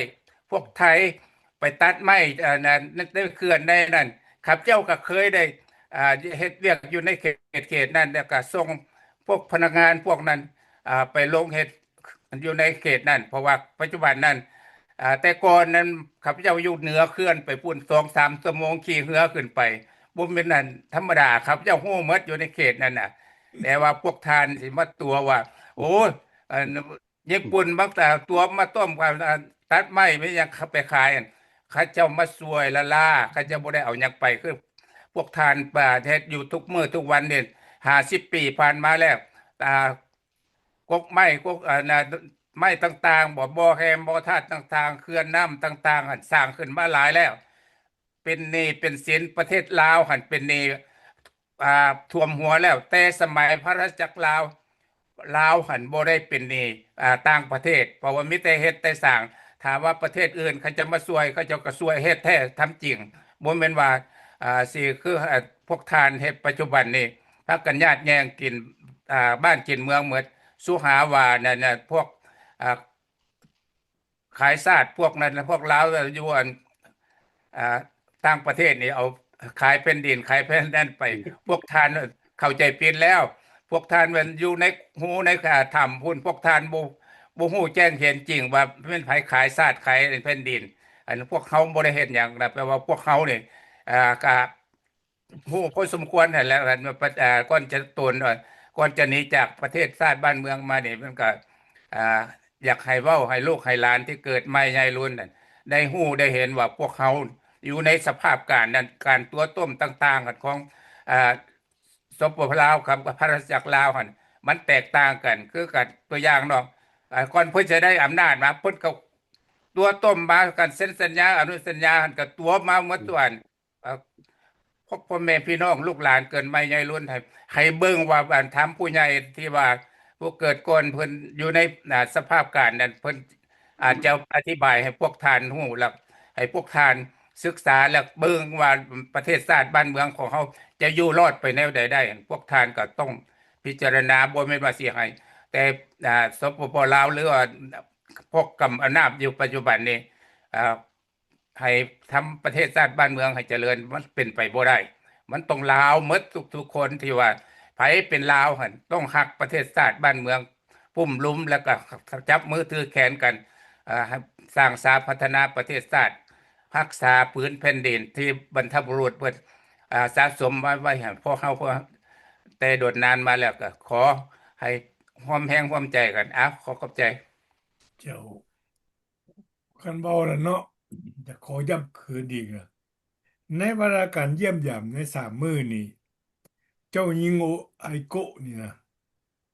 ພວກໄທ ໄປຕັດໄມ້ ອັນ ໃນເຂື່ອນໃນນັ້ນ ຂ້າພະເຈົ້າກໍເຄີຍໄດ້ ອ່າ ເຮັດວຽກຢູ່ໃນເຂດ ເຂດນັ້ນ ແລ້ວກໍສົ່ງພວກພະນັກງານພວກນັ້ນ ອ່າ ໄປລົງເຮັດຢູ່ໃນເຂດນັ້ນ ເພາະວ່າປັດຈຸບັນນັ້ນ ອ່າ ແຕ່ກ່ອນນັ້ນຂ້າພະເຈົ້າຢູ່ເໜືອເຂື່ອນໄປພຸ້ນ ສອງສາມຊົ່ວໂມງຂີ່ເຮືອຂຶ້ນໄປ ບໍ່ແມ່ນອັນທຳມະດາ ຂ້າພະເຈົ້າຮູ້ໝົດຢູ່ໃນເຂດນັ້ນນະ ແຕ່ວ່າພວກທ່ານຊິມາຕົວະວ່າ ໂອ້ຍ ອັນ ຍີ່ປຸ່ນມັກຈະຕົວະມາຕົ້ມ ອັນ ຕັດໄມ້ແມ່ນຫຍັງໄປຂາຍ ເຂົາເຈົ້າມາຊ່ວຍລ້າໆ ເຂົາເຈົ້າບໍ່ໄດ້ເອົາຫຍັງໄປ ຄືພວກທ່ານ ເຮັດຢູ່ທຸກມື້ທຸກວັນນີ້ ຫ້າສິບປີຜ່ານມາແລ້ວ ອ່າ ກົກໄມ້ ກົກ ອັນ ໄມ້ຕ່າງໆ ບໍ່ ບໍ່ແຮມ ບໍ່ທາດຕ່າງໆ ເຂື່ອນນ້ຳຕ່າງໆ ຫັ້ນສ້າງຂຶ້ນມາຫຼາຍແລ້ວ ເປັນໜີ້ເປັນສິນ ປະເທດລາວຫັ້ນເປັນໜີ້ ອ່າ ຖ້ວມຫົວແລ້ວ ແຕ່ສະໄໝພະລາຊະຈັກລາວ ລາວຫັ້ນບໍ່ໄດ້ເປັນໜີ້ ອ່າ ຕ່າງປະເທດ ເພາະວ່າມີແຕ່ເຮັດແຕ່ສ້າງ ຖ້າວ່າປະເທດອື່ນເຂົາເຈົ້າມາຊ່ວຍ ເຂົາເຈົ້າກໍຊ່ວຍເຮັດແທ້ທຳຈິງ ບໍ່ແມ່ນວ່າ ອ່າ ຊິຄື ອ່າ ພວກທ່ານເຮັດປັດຈຸບັນນີ້ ພາກັນຍາດແຍ່ງກິນ ອ່າ ບ້ານກິນເມືອງໝົດ ສຸຫາວ່ານັ້ນນະ ພວກ ອ່າ ຂາຍຊາດພວກນັ້ນ ພວກລາວຢູ່ອັນ ອ່າ ຕ່າງປະເທດນີ້ ເອົາຂາຍແຜ່ນດິນ ຂາຍແຜ່ນນັ້ນໄປ ພວກທ່ານເຂົ້າໃຈຜິດແລ້ວ ພວກທ່ານແມ່ນຢູ່ໃນຮູໃນຖ້ຳພຸ້ນ ພວກທ່ານບໍ່ ບໍ່ຮູ້ແຈ້ງເຫັນຈິງວ່າແມ່ນໃຜຂາຍຊາດ ຂາຍແຜ່ນດິນ ອັນພວກເຮົາບໍ່ໄດ້ເຮັດຫຍັງນະ ແປວ່າພວກເຮົານີ້ ອ່າ ກະ ຮູ້ພໍສົມຄວນຫັ້ນແຫຼະ ອັນວ່າ ເອີ ກ່ອນຈະໂຕນ ເອີ ກ່ອນຈະໜີຈາກປະເທດຊາດບ້ານເມືອງມານີ້ ມັນກໍ ອ່າ ຢາກໃຫ້ເວົ້າໃຫ້ລູກໃຫ້ຫຼານທີ່ເກີດໃໝ່ໃຫຍ່ລຸນນັ້ນ ໄດ້ຮູ້ໄດ້ເຫັນວ່າພວກເຮົາຢູ່ໃນສະພາບການນັ້ນ ການຕົວະຕົ້ມຕ່າງໆຂອງ ອ່າ ສປປ ລາວກັບພະລາຊະຈັກລາວຫັ້ນ ມັນແຕກຕ່າງກັນ ຄືກັນ ຕົວຢ່າງເນາະ ອ່າ ກ່ອນເພິ່ນຈະໄດ້ອຳນາດມາ ເພິ່ນກໍຕົວະຕົ້ມມາ ການເຊັນສັນຍາ ອະນຸສັນຍາຫັ້ນ ກໍຕົວະມາໝົດທຸກອັນ ເອີ ພວກພໍ່ແມ່ພີ່ນ້ອງລູກຫຼານເກີດໃໝ່ໃຫຍ່ລຸນ ໃຫ້ ໃຫ້ເບິ່ງວ່າ ອັນ ຖາມຜູ້ໃຫຍ່ທີ່ວ່າຜູ້ເກີດກ່ອນເພິ່ນຢູ່ໃນ ອ່າ ສະພາບການນັ້ນ ເພິ່ນອາດຈະອະທິບາຍໃຫ້ພວກທ່ານຮູ້ ແລ້ວໃຫ້ພວກທ່ານສຶກສາ ແລ້ວເບິ່ງວ່າປະເທດຊາດບ້ານເມືອງຂອງເຮົາຈະຢູ່ລອດໄປແນວໃດໄດ້ ພວກທ່ານກໍຕ້ອງພິຈາລະນາ ບໍ່ແມ່ນວ່າຊິໃຫ້ແຕ່ ອ່າ ສປປ ລາວ ຫຼືວ່າພວກກຳອຳນາດຢູ່ປັດຈຸບັນນີ້ ອ່າ ໃຫ້ທຳປະເທດຊາດບ້ານເມືອງໃຫ້ຈະເລີນ ມັນເປັນໄປບໍ່ໄດ້ ມັນຕ້ອງລາວໝົດທຸກໆຄົນ ທີ່ວ່າໃຜເປັນລາວຫັ້ນ ຕ້ອງຮັກປະເທດຊາດບ້ານເມືອງ ປຸ້ມລຸມ ແລ້ວກໍຈັບມືຖືແຂນກັນ ເອີ ສ້າງສາພັດທະນາປະເທດຊາດ ຮັກສາຜືນແຜ່ນດິນທີ່ບັນພະບຸລຸດເພິ່ນ ເອີ ສະສົມມາໄວ້ໃຫ້ພວກເຮົາ ແຕ່ດົນນານມາແລ້ວ ກໍຂໍໃຫ້ຮ່ວມແຮງຮ່ວມໃຈກັນ. ອ້າວ ຂໍຂອບໃຈ. ເຈົ້າ. ຄັນເວົ້າແລ້ວເນາະ ຈະຂໍຢ້ຳຄືນອີກ ໃນວາລະການຢ້ຽມຢາມໃນສາມມື້ນີ້ ເຈົ້າຍິງໂອ ໄອໂກະນີ້ນະ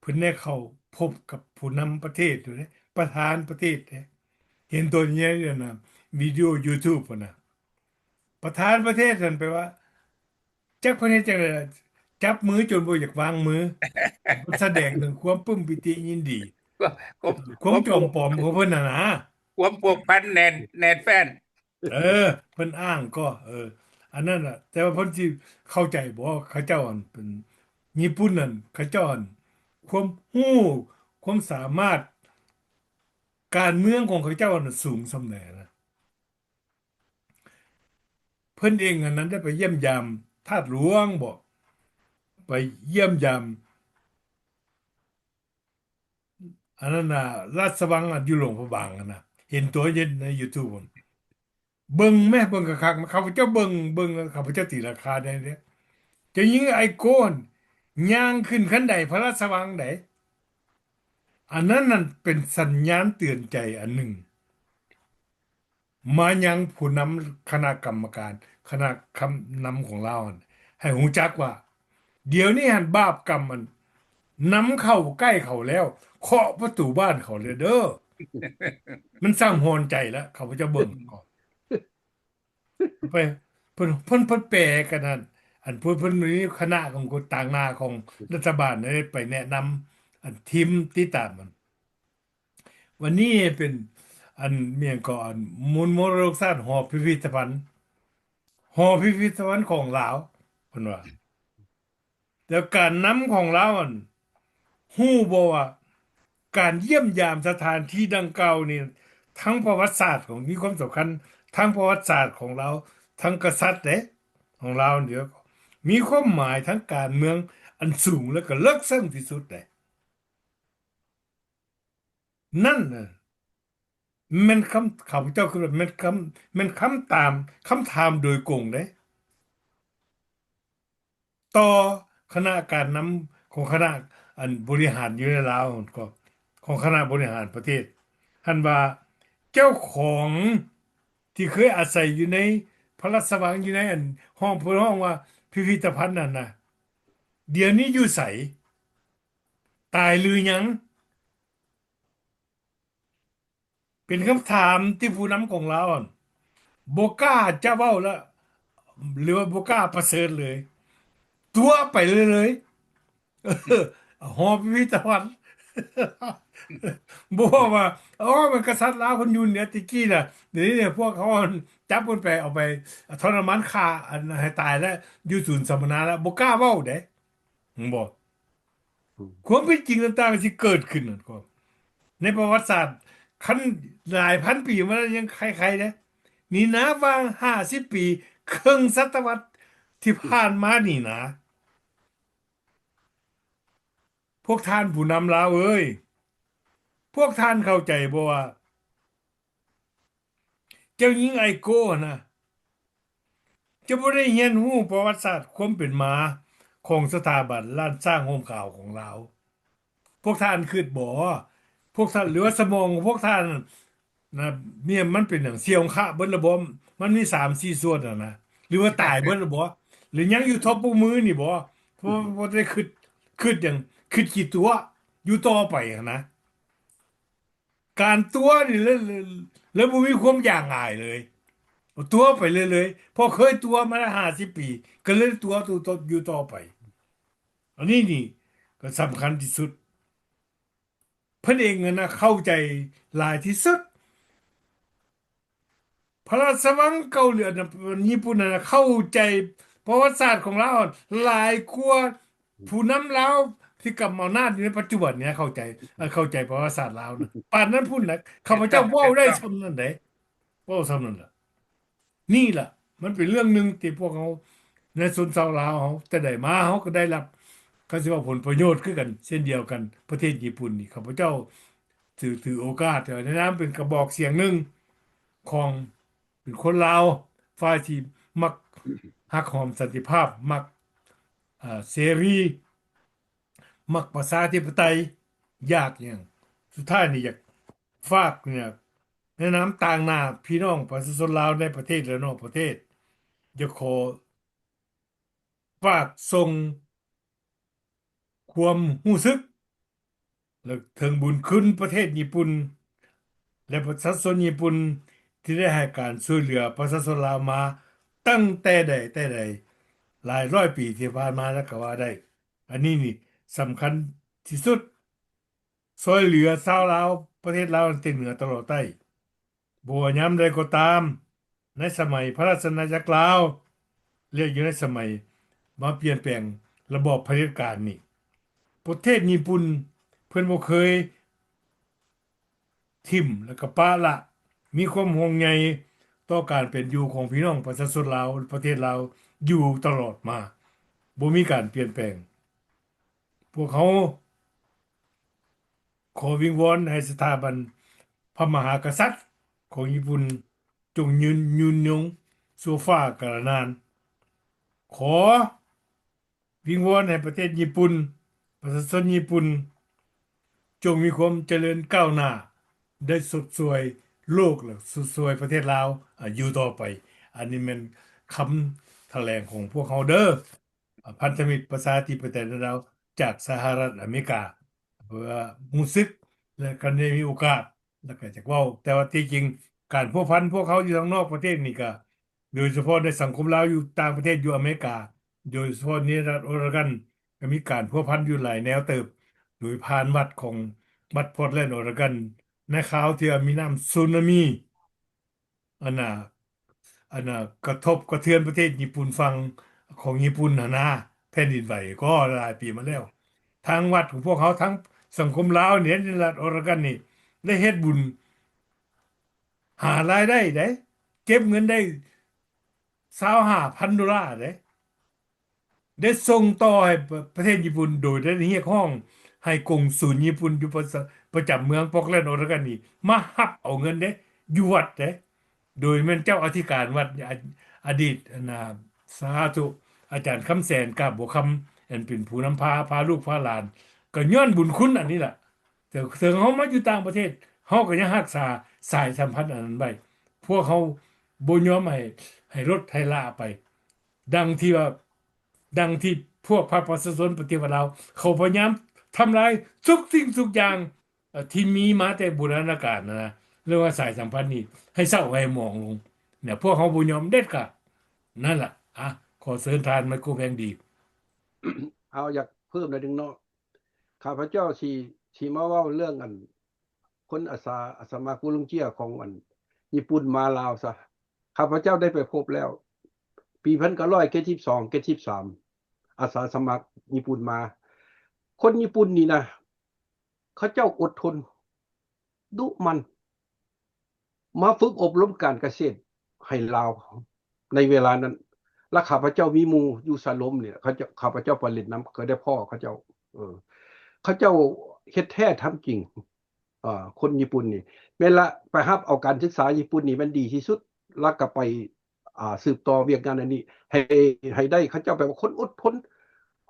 ເພິ່ນໄດ້ເຂົ້າພົບກັບຜູ້ນຳປະເທດຢູ່ເດ້ ປະທານປະເທດເດ້ ເຫັນຕົວໃນ ອັນນະ ວິດີໂອຢູທູບພຸ້ນນະ ປະທານປະເທດຫັ້ນ ແປວ່າ ຈັກເພິ່ນເຮັດຈັ່ງໃດ ຈັບມືຈົນບໍ່ຢາກວາງມື ສະແດງເຖິງຄວາມປຶ້ມປີຕິຍິນດີ ຄວາມ ຄວາມຈອມປອມຂອງເພິ່ນຫັ້ນນະ ຄວາມພົວພັນແໜ້ນ ແໜ້ນແຟ້ນ ເອີ ເພິ່ນອ້າງກໍ ເອີ ອັນນັ້ນນະ ແຕ່ວ່າເພິ່ນຊິເຂົ້າໃຈບໍ່ ເຂົາເຈົ້າອັນເປັນຍີ່ປຸ່ນນັ້ນ ເຂົາເຈົ້າອັນ ຄວາມຮູ້ ຄວາມສາມາດ ການເມືອງຂອງເຂົາເຈົ້ານັ້ນສູງສ່ຳໃດນະ. ເພິ່ນເອງອັນນັ້ນໄດ້ໄປຢ້ຽມຢາມທາດຫຼວງບໍ ໄປຢ້ຽມຢາມ ອັນນັ້ນນະ ລາຊະວັງ ອັນຢູ່ຫຼວງພະບາງຫັ້ນນະ ເຫັນຕົວຢູ່ໃນຢູທູບພຸ້ນ ເບິ່ງແມ້ ເບິ່ງຄັກໆ ຂ້າພະເຈົ້າເບິ່ງ ເບິ່ງແລ້ວຂ້າພະເຈົ້າຕີລາຄາໄດ້ເດ້ ເຈົ້າຍິງໄອໂກນຍ່າງຂຶ້ນຄັນໄດພະລາຊະວັງໃດ ອັນນັ້ນນັ້ນເປັນສັນຍານເຕືອນໃຈອັນໜຶ່ງ ມາຍັງຜູ້ນຳຄະນະກຳມະການ ຄະນະນຳຂອງລາວຫັ້ນ ໃຫ້ຮູ້ຈັກວ່າ ດຽວນີ້ຫັ້ນບາບກຳມັນນຳເຂົ້າໃກ້ເຂົາແລ້ວ ເຄາະປະຕູບ້ານເຂົາແລ້ວເດີ ມັນຊ່າງຮ້ອນໃຈລະ ເຂົາເຈົ້າເບິ່ງ ໄປ ເພິ່ນ ເພິ່ນ ເພິ່ນແປກັນຫັ້ນ ອັນເພິ່ນ ເພິ່ນມີຄະນະຂອງຄົນຕາງໜ້າຂອງລັດຖະບານໄດ້ໄປແນະນຳ ອັນທີມຕິດຕາມມັນ ວັນນີ້ເປັນ ອັນ ແມ່ນກໍ ອັນ ມູນມໍລະດົກຊາດ ຫໍພິພິທະພັນ ຫໍພິພິທະພັນຂອງລາວ ເພິ່ນວ່າ ແລ້ວການນຳຂອງລາວຫັ້ນ ຮູ້ບໍ່ວ່າການຢ້ຽມຢາມສະຖານທີ່ດັ່ງກ່າວນີ້ ທັງປະຫວັດສາດຂອງ ມີຄວາມສຳຄັນ ທັງປະຫວັດສາດຂອງລາວ ທັງກະສັດເດ້ ຂອງລາວນີ້ ມີຄວາມໝາຍທາງການເມືອງອັນສູງ ແລະ ກະເລິກເຊິ່ງທີ່ສຸດເດ້. ນັ້ນນະ ແມ່ນຄຳ ຂ້າພະເຈົ້າຄິດວ່າແມ່ນຄຳ ແມ່ນຄຳຕາມ ຄຳຖາມໂດຍກົງເດ້ ຕໍ່ຄະນະການນຳຂອງຄະນະ ອັນ ບໍລິຫານຢູ່ໃນລາວ ຂອງຄະນະບໍລິຫານປະເທດ ຫັ້ນວ່າ ເຈົ້າຂອງທີ່ເຄີຍອາໄສຢູ່ໃນພະລາຊະວັງ ຢູ່ໃນ ອັນ ຫ້ອງ ເພິ່ນຮ້ອງວ່າພິພິທະພັນນັ້ນນະ ດຽວນີ້ຢູ່ໃສ? ຕາຍຫຼືຍັງ? ເປັນຄຳຖາມທີ່ຜູ້ນຳຂອງລາວຫັ້ນບໍ່ກ້າຈະເວົ້າລະ ຫຼືວ່າບໍ່ກ້າປະເຊີນເລີຍ ຕົວະໄປເລີຍໆ ຫໍພິພິທະພັນ ບໍ່ເວົ້າວ່າ ອໍ ແມ່ນກະສັດລາວເພິ່ນຢູ່ເໜືອແຕ່ກີ້ນະ ດຽວນີ້ພວກເຂົາຈັບເພິ່ນໄປ ເອົາໄປທໍລະມານຂ້າ ອັນ ໃຫ້ຕາຍແລ້ວ ຢູ່ສູນສຳມະນາແລ້ວ ບໍ່ກ້າເວົ້າເດ້ ເຫັນບໍ່? ຄວາມເປັນຈິງຕ່າງໆ ທີ່ເກີດຂຶ້ນນັ້ນກໍ ໃນປະຫວັດສາດ ຄັນຫຼາຍພັນປີມາແລ້ວ ຍັງໄຄໆເດ້ ນີ້ນະ ວ່າຫ້າສິບປີ ເຄິ່ງສະຕະວັດທີ່ຜ່ານມານີ້ນະ ພວກທ່ານຜູ້ນຳລາວເອີຍ ພວກທ່ານເຂົ້າໃຈບໍ່ວ່າ ເຈົ້າຍິງໄອໂກ້ຫັ້ນນະ ເຈົ້າບໍ່ໄດ້ຮຽນຮູ້ປະຫວັດສາດຄວາມເປັນມາຂອງສະຖາບັນລ້ານຊ້າງຮົ່ມຂາວຂອງລາວ. ພວກທ່ານຄິດບໍ່? ພວກທ່ານ ຫຼືວ່າສະໝອງຂອງພວກທ່ານນະ ເມຍມັນເປັນຫຍັງ? ສ່ຽວຂະເບິດລະບໍ? ມັນມີສາມສີ່ສ່ວນຫັ້ນນະ ຫຼືວ່າຕາຍເບິດລະບໍ? ຫຼືຍັງຢູ່ທົ່ວໂປ້ງມືນີ້ບໍ? ເພາະວ່າບໍ່ໄດ້ຄິດ ຄິດຫຍັງ? ຄິດຂີ້ຕົວະ ຢູ່ຕໍ່ໄປຫັ້ນນະ. ການຕົວະນີ້ ແລ້ວ ແລ້ວ ແລ້ວບໍ່ມີຄວາມຢາກອາຍເລີຍ ຕົວະໄປເລື້ອຍໆ ເພາະເຄີຍຕົວະມາຫ້າສິບປີ ກໍເລີຍຕົວະຢູ່ຕໍ່ໄປ. ອັນນີ້ນີ້ກໍສຳຄັນທີ່ສຸດ ເພິ່ນເອງຫັ້ນນະເຂົ້າໃຈຫຼາຍທີ່ສຸດ. ພະລາຊະວັງເກົາຫຼີ ອັນ ຍີ່ປຸ່ນຫັ້ນນະ ເຂົ້າໃຈປະຫວັດສາດຂອງລາວຫຼາຍກວ່າຜູ້ນຳລາວທີ່ກຳອຳນາດຢູ່ໃນປັດຈຸບັນນີ້ເຂົ້າໃຈ ເຂົ້າໃຈປະຫວັດສາດລາວນະ ປານນັ້ນພຸ້ນນະ. ຂ້າພະເຈົ້າເວົ້າໄດ້ສ່ຳນັ້ນໃດ ເວົ້າສ່ຳນັ້ນລະ. ນີ້ລະ ມັນເປັນເລື່ອງໜຶ່ງທີ່ພວກເຮົາ ໃນຊົນຊາວລາວເຮົາ ແຕ່ໃດມາເຮົາກໍໄດ້ຮັບ ກໍຊິວ່າຜົນປະໂຫຍດຄືກັນເຊັ່ນດຽວກັນ. ປະເທດຍີ່ປຸ່ນນີ້ ຂ້າພະເຈົ້າຖື ຖືໂອກາດແນະນຳເປັນກະບອກສຽງໜຶ່ງຂອງ ເປັນຄົນລາວ ຝ່າຍທີ່ມັກຮັກຫອມສັນຕິພາບ ມັກ ເອີ ເສລີ ມັກປະຊາທິປະໄຕ ຢາກຫຍັງ? ສຸດທ້າຍນີ້ຢາກຝາກນີ້ນະ ໃນນາມຕາງໜ້າພີ່ນ້ອງປະຊາຊົນລາວໃນປະເທດ ແລະ ນອກປະເທດ ຢາກຂໍຝາກສົ່ງຄວາມຮູ້ສຶກ ແລະ ເຖິງບຸນຄຸນປະເທດຍີ່ປຸ່ນ ແລະ ປະຊາຊົນຍີ່ປຸ່ນ ທີ່ໄດ້ໃຫ້ການຊ່ວຍເຫຼືອປະຊາຊົນລາວມາຕັ້ງແຕ່ໃດແຕ່ໃດ ຫຼາຍຮ້ອຍປີທີ່ຜ່ານມາແລ້ວກໍວ່າໄດ້. ອັນນີ້ນີ້ສຳຄັນທີ່ສຸດ ຊ່ວຍເຫຼືອຊາວລາວ ປະເທດລາວແຕ່ເໜືອຕະຫຼອດໃຕ້. ບໍ່ວ່າຍາມໃດກໍຕາມ ໃນສະໄໝພະລາຊະອານາຈັກລາວ ແລະ ຢູ່ໃນສະໄໝມາປ່ຽນແປງລະບອບຜະເດັດການນີ້ ປະເທດຍີ່ປຸ່ນເພິ່ນບໍ່ເຄີຍຖິ້ມ ແລະ ກະປະລະ ມີຄວາມຫ່ວງໃຍຕໍ່ການເປັນຢູ່ຂອງພີ່ນ້ອງປະຊາຊົນລາວ ປະເທດລາວຢູ່ຕະຫຼອດມາ ບໍ່ມີການປ່ຽນແປງ. ພວກເຮົາ ຂໍວິງວອນໃຫ້ສະຖາບັນພະມະຫາກະສັດຂອງຍີ່ປຸ່ນ ຈົ່ງຍືນ ຍືນຍົງຊົ່ວຟ້າກາລະນານ. ຂໍວິງວອນໃຫ້ປະເທດຍີ່ປຸ່ນ ປະຊາຊົນຍີ່ປຸ່ນ ຈົ່ງມີຄວາມຈະເລີນກ້າວໜ້າ ໄດ້ຊົດຊ່ວຍໂລກ ແລະ ຊົດຊ່ວຍປະເທດລາວ ອາ ຢູ່ຕໍ່ໄປ. ອັນນີ້ແມ່ນຄຳຖະແຫຼງຂອງພວກເຮົາເດີ້. ອາ ພັນທະມິດປະຊາທິປະໄຕລາວຈາກສະຫະລັດອາເມລິກາ ເພື່ອຮູ້ສຶກ ແລະ ຄັນໄດ້ມີໂອກາດ ແລ້ວກໍຢາກເວົ້າ. ແຕ່ວ່າທີ່ຈິງການພົວພັນພວກເຮົາຢູ່ທາງນອກປະເທດນີ້ກະ ໂດຍສະເພາະໃນສັງຄົມລາວຢູ່ຕ່າງປະເທດ ຢູ່ອາເມລິກາ ໂດຍສະເພາະໃນລັດໂອເຣກັນ ກໍມີການພົວພັນຢູ່ຫຼາຍແນວເຕີບ ໂດຍຜ່ານວັດຂອງ ວັດພອດແລນ ໂອເຣກັນ ໃນຄາວທີ່ວ່າມີນ້ຳສຸນາມີ ອັນນ່າ ອັນນ່າ ກະທົບກະເທືອນປະເທດຍີ່ປຸ່ນ ຝັ່ງຂອງຍີ່ປຸ່ນຫັ້ນນາ ແຜ່ນດິນໄຫວກໍຫຼາຍປີມາແລ້ວ. ທາງວັດຂອງພວກເຮົາ ທັງສັງຄົມລາວນີ້ ໃນລັດໂອເຣກັນນີ້ ໄດ້ເຮັດບຸນ ຫາລາຍໄດ້ເດ້ ເກັບເງິນໄດ້ຊາວຫ້າພັນໂດລາເດ້. ໄດ້ສົ່ງຕໍ່ໃຫ້ປະ ປະເທດຍີ່ປຸ່ນ ໂດຍໄດ້ຮຽກຮ້ອງໃຫ້ກົງສູນຍີ່ປຸ່ນຢູ່ປະຊາ ປະຈຳເມືອງປອກແລນ ໂອເຣກອນນີ້ ມາຮັບເອົາເງິນເດ້ ຢູ່ວັດເດ້ ໂດຍແມ່ນເຈົ້າອະທິການວັດ ອະ ອະດີດ ອັນນ່າ ສາທຸ ອາຈານຄຳແສນ ກາບບົວຄຳ ອັນເປັນຜູ້ນຳພາ ພາລູກພາຫຼານ ກໍຍ້ອນບຸນຄຸນອັນນີ້ລະ. ເຖິງ ເຖິງເຮົາມາຢູ່ຕ່າງປະເທດ ເຮົາກໍຍັງຮັກສາສາຍສຳພັນອັນນັ້ນໄວ້. ພວກເຮົາບໍ່ຍອມໃຫ້ ໃຫ້ລົດໃຫ້ລາໄປ ດັ່ງທີ່ວ່າ ດັ່ງທີ່ພວກພັກປະຊາຊົນປະຕິວັດລາວ ເຂົາພະຍາຍາມທຳລາຍທຸກສິ່ງທຸກຢ່າງ ເອີ ທີ່ມີມາແຕ່ບູລານະການນະ ເລື່ອງວ່າສາຍສຳພັນນີ້ໃຫ້ເສົ້າໃຫ້ໝອງລົງ ເນຍ ພວກເຮົາບໍ່ຍອມເດັດຂາດ. ນັ້ນລະ ອາ ຂໍເຊີນທ່ານໄມໂກແພງດີ. ເອົາ ຢາກເພີ່ມໜ້ອຍໜຶ່ງເນາະ ຂ້າພະເຈົ້າຊິ ຊິມາເວົ້າເລື່ອງອັນ ຄົນອາສາ ອາສາສະໝັກວໍລຸງເຈຍຂອງອັນຍີ່ປຸ່ນມາລາວຊະ. ຂ້າພະເຈົ້າໄດ້ໄປພົບແລ້ວ ປີພັນເກົ້າຮ້ອຍເຈັດສິບສອງ ເຈັດສິບສາມ ອາສາສະໝັກຍີ່ປຸ່ນມາ. ຄົນຍີ່ປຸ່ນນີ້ນະ ເຂົາເຈົ້າອົດທົນ ດຸໝັ່ນ ມາຝຶກອົບຮົມການກະເສດໃຫ້ລາວໃນເວລານັ້ນ. ແລະ ຂ້າພະເຈົ້າມີໝູ່ຢູ່ສາລົມນີ້ ເຂົາເຈົ້າ ຂ້າພະເຈົ້າໄປຫຼິ້ນນຳ ເຄີຍໄດ້ພໍ້ເຂົາເຈົ້າ ເອີ ເຂົາເຈົ້າເຮັດແທ້ທຳຈິງ. ເອີ ຄົນຍີ່ປຸ່ນນີ້ ແມ່ນລະ ໄປຮັບເອົາການສຶກສາຍີ່ປຸ່ນນີ້ແມ່ນດີທີ່ສຸດ ແລ້ວກໍໄປ ອ່າ ສືບຕໍ່ວຽກງານອັນນີ້ໃຫ້ ໃຫ້ໄດ້. ເຂົາເຈົ້າແປວ່າຄົນອົດທົນ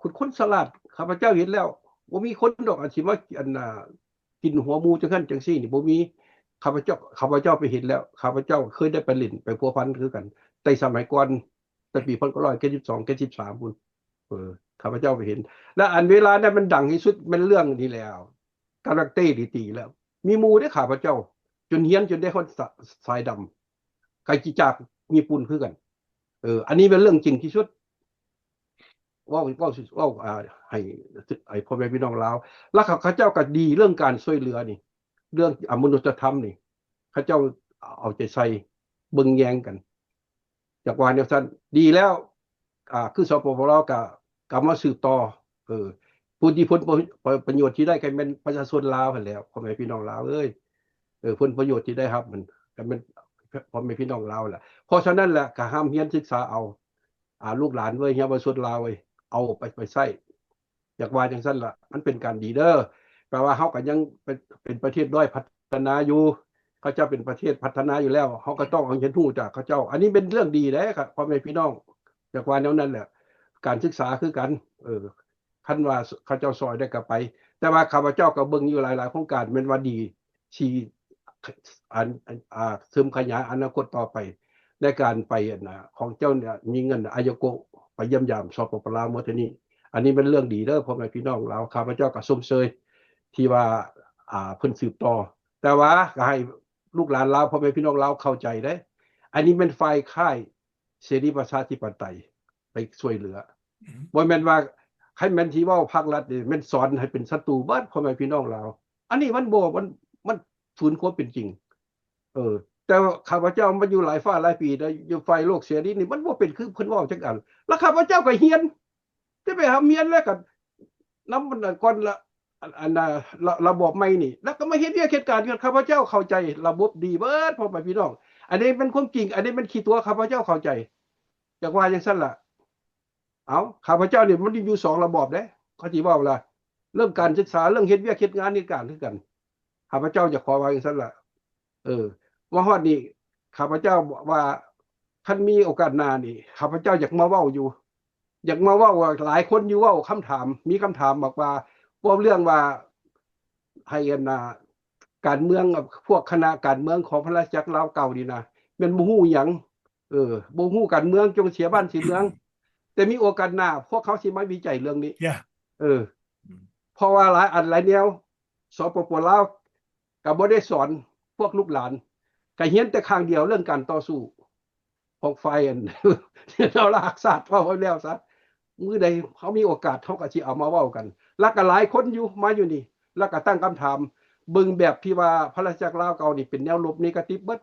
ຄົນ ຄົນສະຫຼາດ. ຂ້າພະເຈົ້າເຫັນແລ້ວ ບໍ່ມີຄົນດອກ ອັນຊິມາ ອັນນ່າ ກິນຫົວໝູ່ຈັ່ງຊັ້ນຈັ່ງຊີ້ນີ້ ບໍ່ມີ. ຂ້າພະເຈົ້າ ຂ້າພະເຈົ້າໄປເຫັນແລ້ວ ຂ້າພະເຈົ້າເຄີຍໄດ້ໄປຫຼິ້ນ ໄປພົວພັນຄືກັນ ແຕ່ສະໄໝກ່ອນ ແຕ່ປີພັນເກົ້າຮ້ອຍເຈັດສິບສອງ ເຈັດສິບສາມພຸ້ນ. ເອີ ຂ້າພະເຈົ້າໄປເຫັນ ແລະ ອັນເວລານັ້ນມັນດັງທີ່ສຸດແມ່ນເລື່ອງນີ້ແຫຼະ ກາແລັກເຕນີ້ຕີແລ້ວ ມີໝູ່ເດ້ຂ້າພະເຈົ້າ ຈົນຮຽນຈົນໄດ້ຮອດສາ ສາຍດຳ ກະຊິຈາກຍີ່ປຸ່ນຄືກັນ. ເອີ ອັນນີ້ແມ່ນເລື່ອງຈິງທີ່ສຸດ ເວົ້າ ເວົ້າ ເວົ້າ ອ່າ ໃຫ້ ໃຫ້ພໍ່ແມ່ພີ່ນ້ອງລາວ ແລ້ວເຂົາ ເຂົາເຈົ້າກໍດີເລື່ອງການຊ່ວຍເຫຼືອນີ້ ເລື່ອງ ອະ ມະນຸດສະທຳນີ້ ເຂົາເຈົ້າເອົາໃຈໃສ່ ເບິ່ງແຍງກັນ ຈັກວ່າແນວຊັ້ນ. ດີແລ້ວ ອ່າ ຄື ສປປ ລາວ ກະ ກະມາສືບຕໍ່ ເອີ ຜູ້ທີ່ຜົນປະ ປະ ປະໂຫຍດທີ່ໄດ້ກໍແມ່ນປະຊາຊົນລາວຫັ້ນແຫຼ້ວ ພໍ່ແມ່ພີ່ນ້ອງລາວເອີຍ. ເອີ ຜົນປະໂຫຍດທີ່ໄດ້ຮັບມັນກໍແມ່ນພໍ່ແມ່ພີ່ນ້ອງລາວແຫຼະ. ເພາະສະນັ້ນແຫຼະ ກໍຮ່ຳຮຽນສຶກສາເອົາ ອ່າ ລູກຫຼານເອີຍ ເຍົາວະຊົນລາວເອີຍ ເອົາໄປ ໄປໃຊ້ ຢາກວ່າຈັ່ງຊັ້ນລະ ມັນເປັນການດີເດີ. ແປວ່າເຮົາກໍຍັງເປັນ ເປັນປະເທດດ້ອຍພັດທະນາຢູ່ ເຂົາເຈົ້າເປັນປະເທດພັດທະນາຢູ່ແລ້ວ ເຮົາກໍຕ້ອງເອົາຮຽນຮູ້ຈາກເຂົາເຈົ້າ. ອັນນີ້ເປັນເລື່ອງດີເດ້ ພໍ່ແມ່ພີ່ນ້ອງ ຢາກວ່າແນວນັ້ນແຫຼະ. ການສຶກສາຄືກັນ ເອີ ຄັນວ່າເຂົາເຈົ້າຊ່ອຍໄດ້ກໍໄປ ແຕ່ວ່າຂ້າພະເຈົ້າກໍເບິ່ງຢູ່ຫຼາຍໆໂຄງການ ແມ່ນວ່າດີ ທີ່ ອັນ ອັນ ອ່າ ເສີມຂະຫຍາຍອະນາຄົດຕໍ່ໄປ ໃນການໄປ ອັນນ່າ ຂອງເຈົ້ານີ້ມີເງິນອາຍາໂກະ ໄປຢ້ຽມຢາມ ສປປ ລາວ ເມື່ອເທື່ອນີ້. ອັນນີ້ແມ່ນເລື່ອງດີເດີ ພໍ່ແມ່ພີ່ນ້ອງລາວ ຂ້າພະເຈົ້າກໍຊົມເຊີຍທີ່ວ່າ ອ່າ ເພິ່ນສືບຕໍ່ ແຕ່ວ່າກໍໃຫ້ລູກຫຼານລາວ ພໍ່ແມ່ພີ່ນ້ອງລາວເຂົ້າໃຈເດ້ ອັນນີ້ແມ່ນຝ່າຍຄ້າຍເສລີປະຊາທິປະໄຕ ໄປຊ່ວຍເຫຼືອ ບໍ່ແມ່ນວ່າ ຄັນແມ່ນທີ່ເວົ້າພາກລັດນີ້ ແມ່ນສອນໃຫ້ເປັນສັດຕູເບິດ ພໍ່ແມ່ພີ່ນ້ອງລາວ. ອັນນີ້ມັນບໍ່ ມັນ ມັນສູນຄວາມເປັນຈິງ. ເອີ ແຕ່ວ່າຂ້າພະເຈົ້າມາຢູ່ຫຼາຍຟ້າຫຼາຍປີແລ້ວ ຢູ່ຝ່າຍໂລກເສລີນີ້ ມັນບໍ່ເປັນຄືເພິ່ນເວົ້າຈັກອັນ. ແລ້ວຂ້າພະເຈົ້າກໍຮຽນ ແຕ່ໄປຮ່ຳຮຽນແລ້ວກໍນຳມັນກ່ອນລະ ອັນ ອັນ ລະ ລະບອບໃໝ່ນີ້ ແລ້ວກໍມາເຮັດວຽກເຮັດການຢູ່. ຂ້າພະເຈົ້າເຂົ້າໃຈລະບົບດີເບິດ ພໍ່ແມ່ພີ່ນ້ອງ. ອັນນີ້ແມ່ນຄວາມຈິງ ອັນນີ້ແມ່ນຂີ້ຕົວະ ຂ້າພະເຈົ້າເຂົ້າໃຈ ຢາກວ່າຈັ່ງຊັ້ນລະ. ເອົ້າ ຂ້າພະເຈົ້ານີ້ມັນຢູ່ສອງລະບອບເດ້ ເຂົາຊິເວົ້າລະ ເລື່ອງການສຶກສາ ເລື່ອງເຮັດວຽກເຮັດງານເຮັດການຄືກັນ ຂ້າພະເຈົ້າຢາກຂໍວ່າຈັ່ງຊັ້ນລະ. ເອີ ມາຮອດນີ້ ຂ້າພະເຈົ້າວ່າ ຄັນມີໂອກາດໜ້ານີ້ ຂ້າພະເຈົ້າຢາກມາເວົ້າຢູ່ ຢາກມາເວົ້າວ່າ ຫຼາຍຄົນຢູ່ເວົ້າຄຳຖາມ ມີຄຳຖາມບອກວ່າ ເວົ້າເລື່ອງວ່າ ໃຫ້ອັນນ່າ ການເມືອງ ພວກຄະນະການເມືອງຂອງພະລາຊະຈັກລາວເກົ່ານີ້ນະ ແມ່ນບໍ່ຮູ້ຫຍັງ ເອີ ບໍ່ຮູ້ການເມືອງ ຈົ່ງເສຍບ້ານເສຍເມືອງ. ແຕ່ມີໂອກາດໜ້າ ພວກເຮົາຊິມາວິໄຈເລື່ອງນີ້ ເອີ ເພາະວ່າຫຼາຍອັນຫຼາຍແນວ ສປປ ລາວ ກໍບໍ່ໄດ້ສອນພວກລູກຫຼານ ກໍຮຽນແຕ່ຂ້າງດຽວເລື່ອງການຕໍ່ສູ້ຂອງຝ່າຍອັນ ລາວຮັກຊາດ ເວົ້າໄວ້ແລ້ວຊະ. ມື້ໃດເຮົາມີໂອກາດ ເຮົາກໍຊິເອົາມາເວົ້າກັນ ແລ້ວກໍຫຼາຍຄົນຢູ່ ມາຢູ່ນີ້ ແລ້ວກໍຕັ້ງຄຳຖາມ ເບິ່ງແບບທີ່ວ່າພະລາຊະຈັກລາວເກົ່ານີ້ເປັນແນວລົບເນກາຕິບເບິດ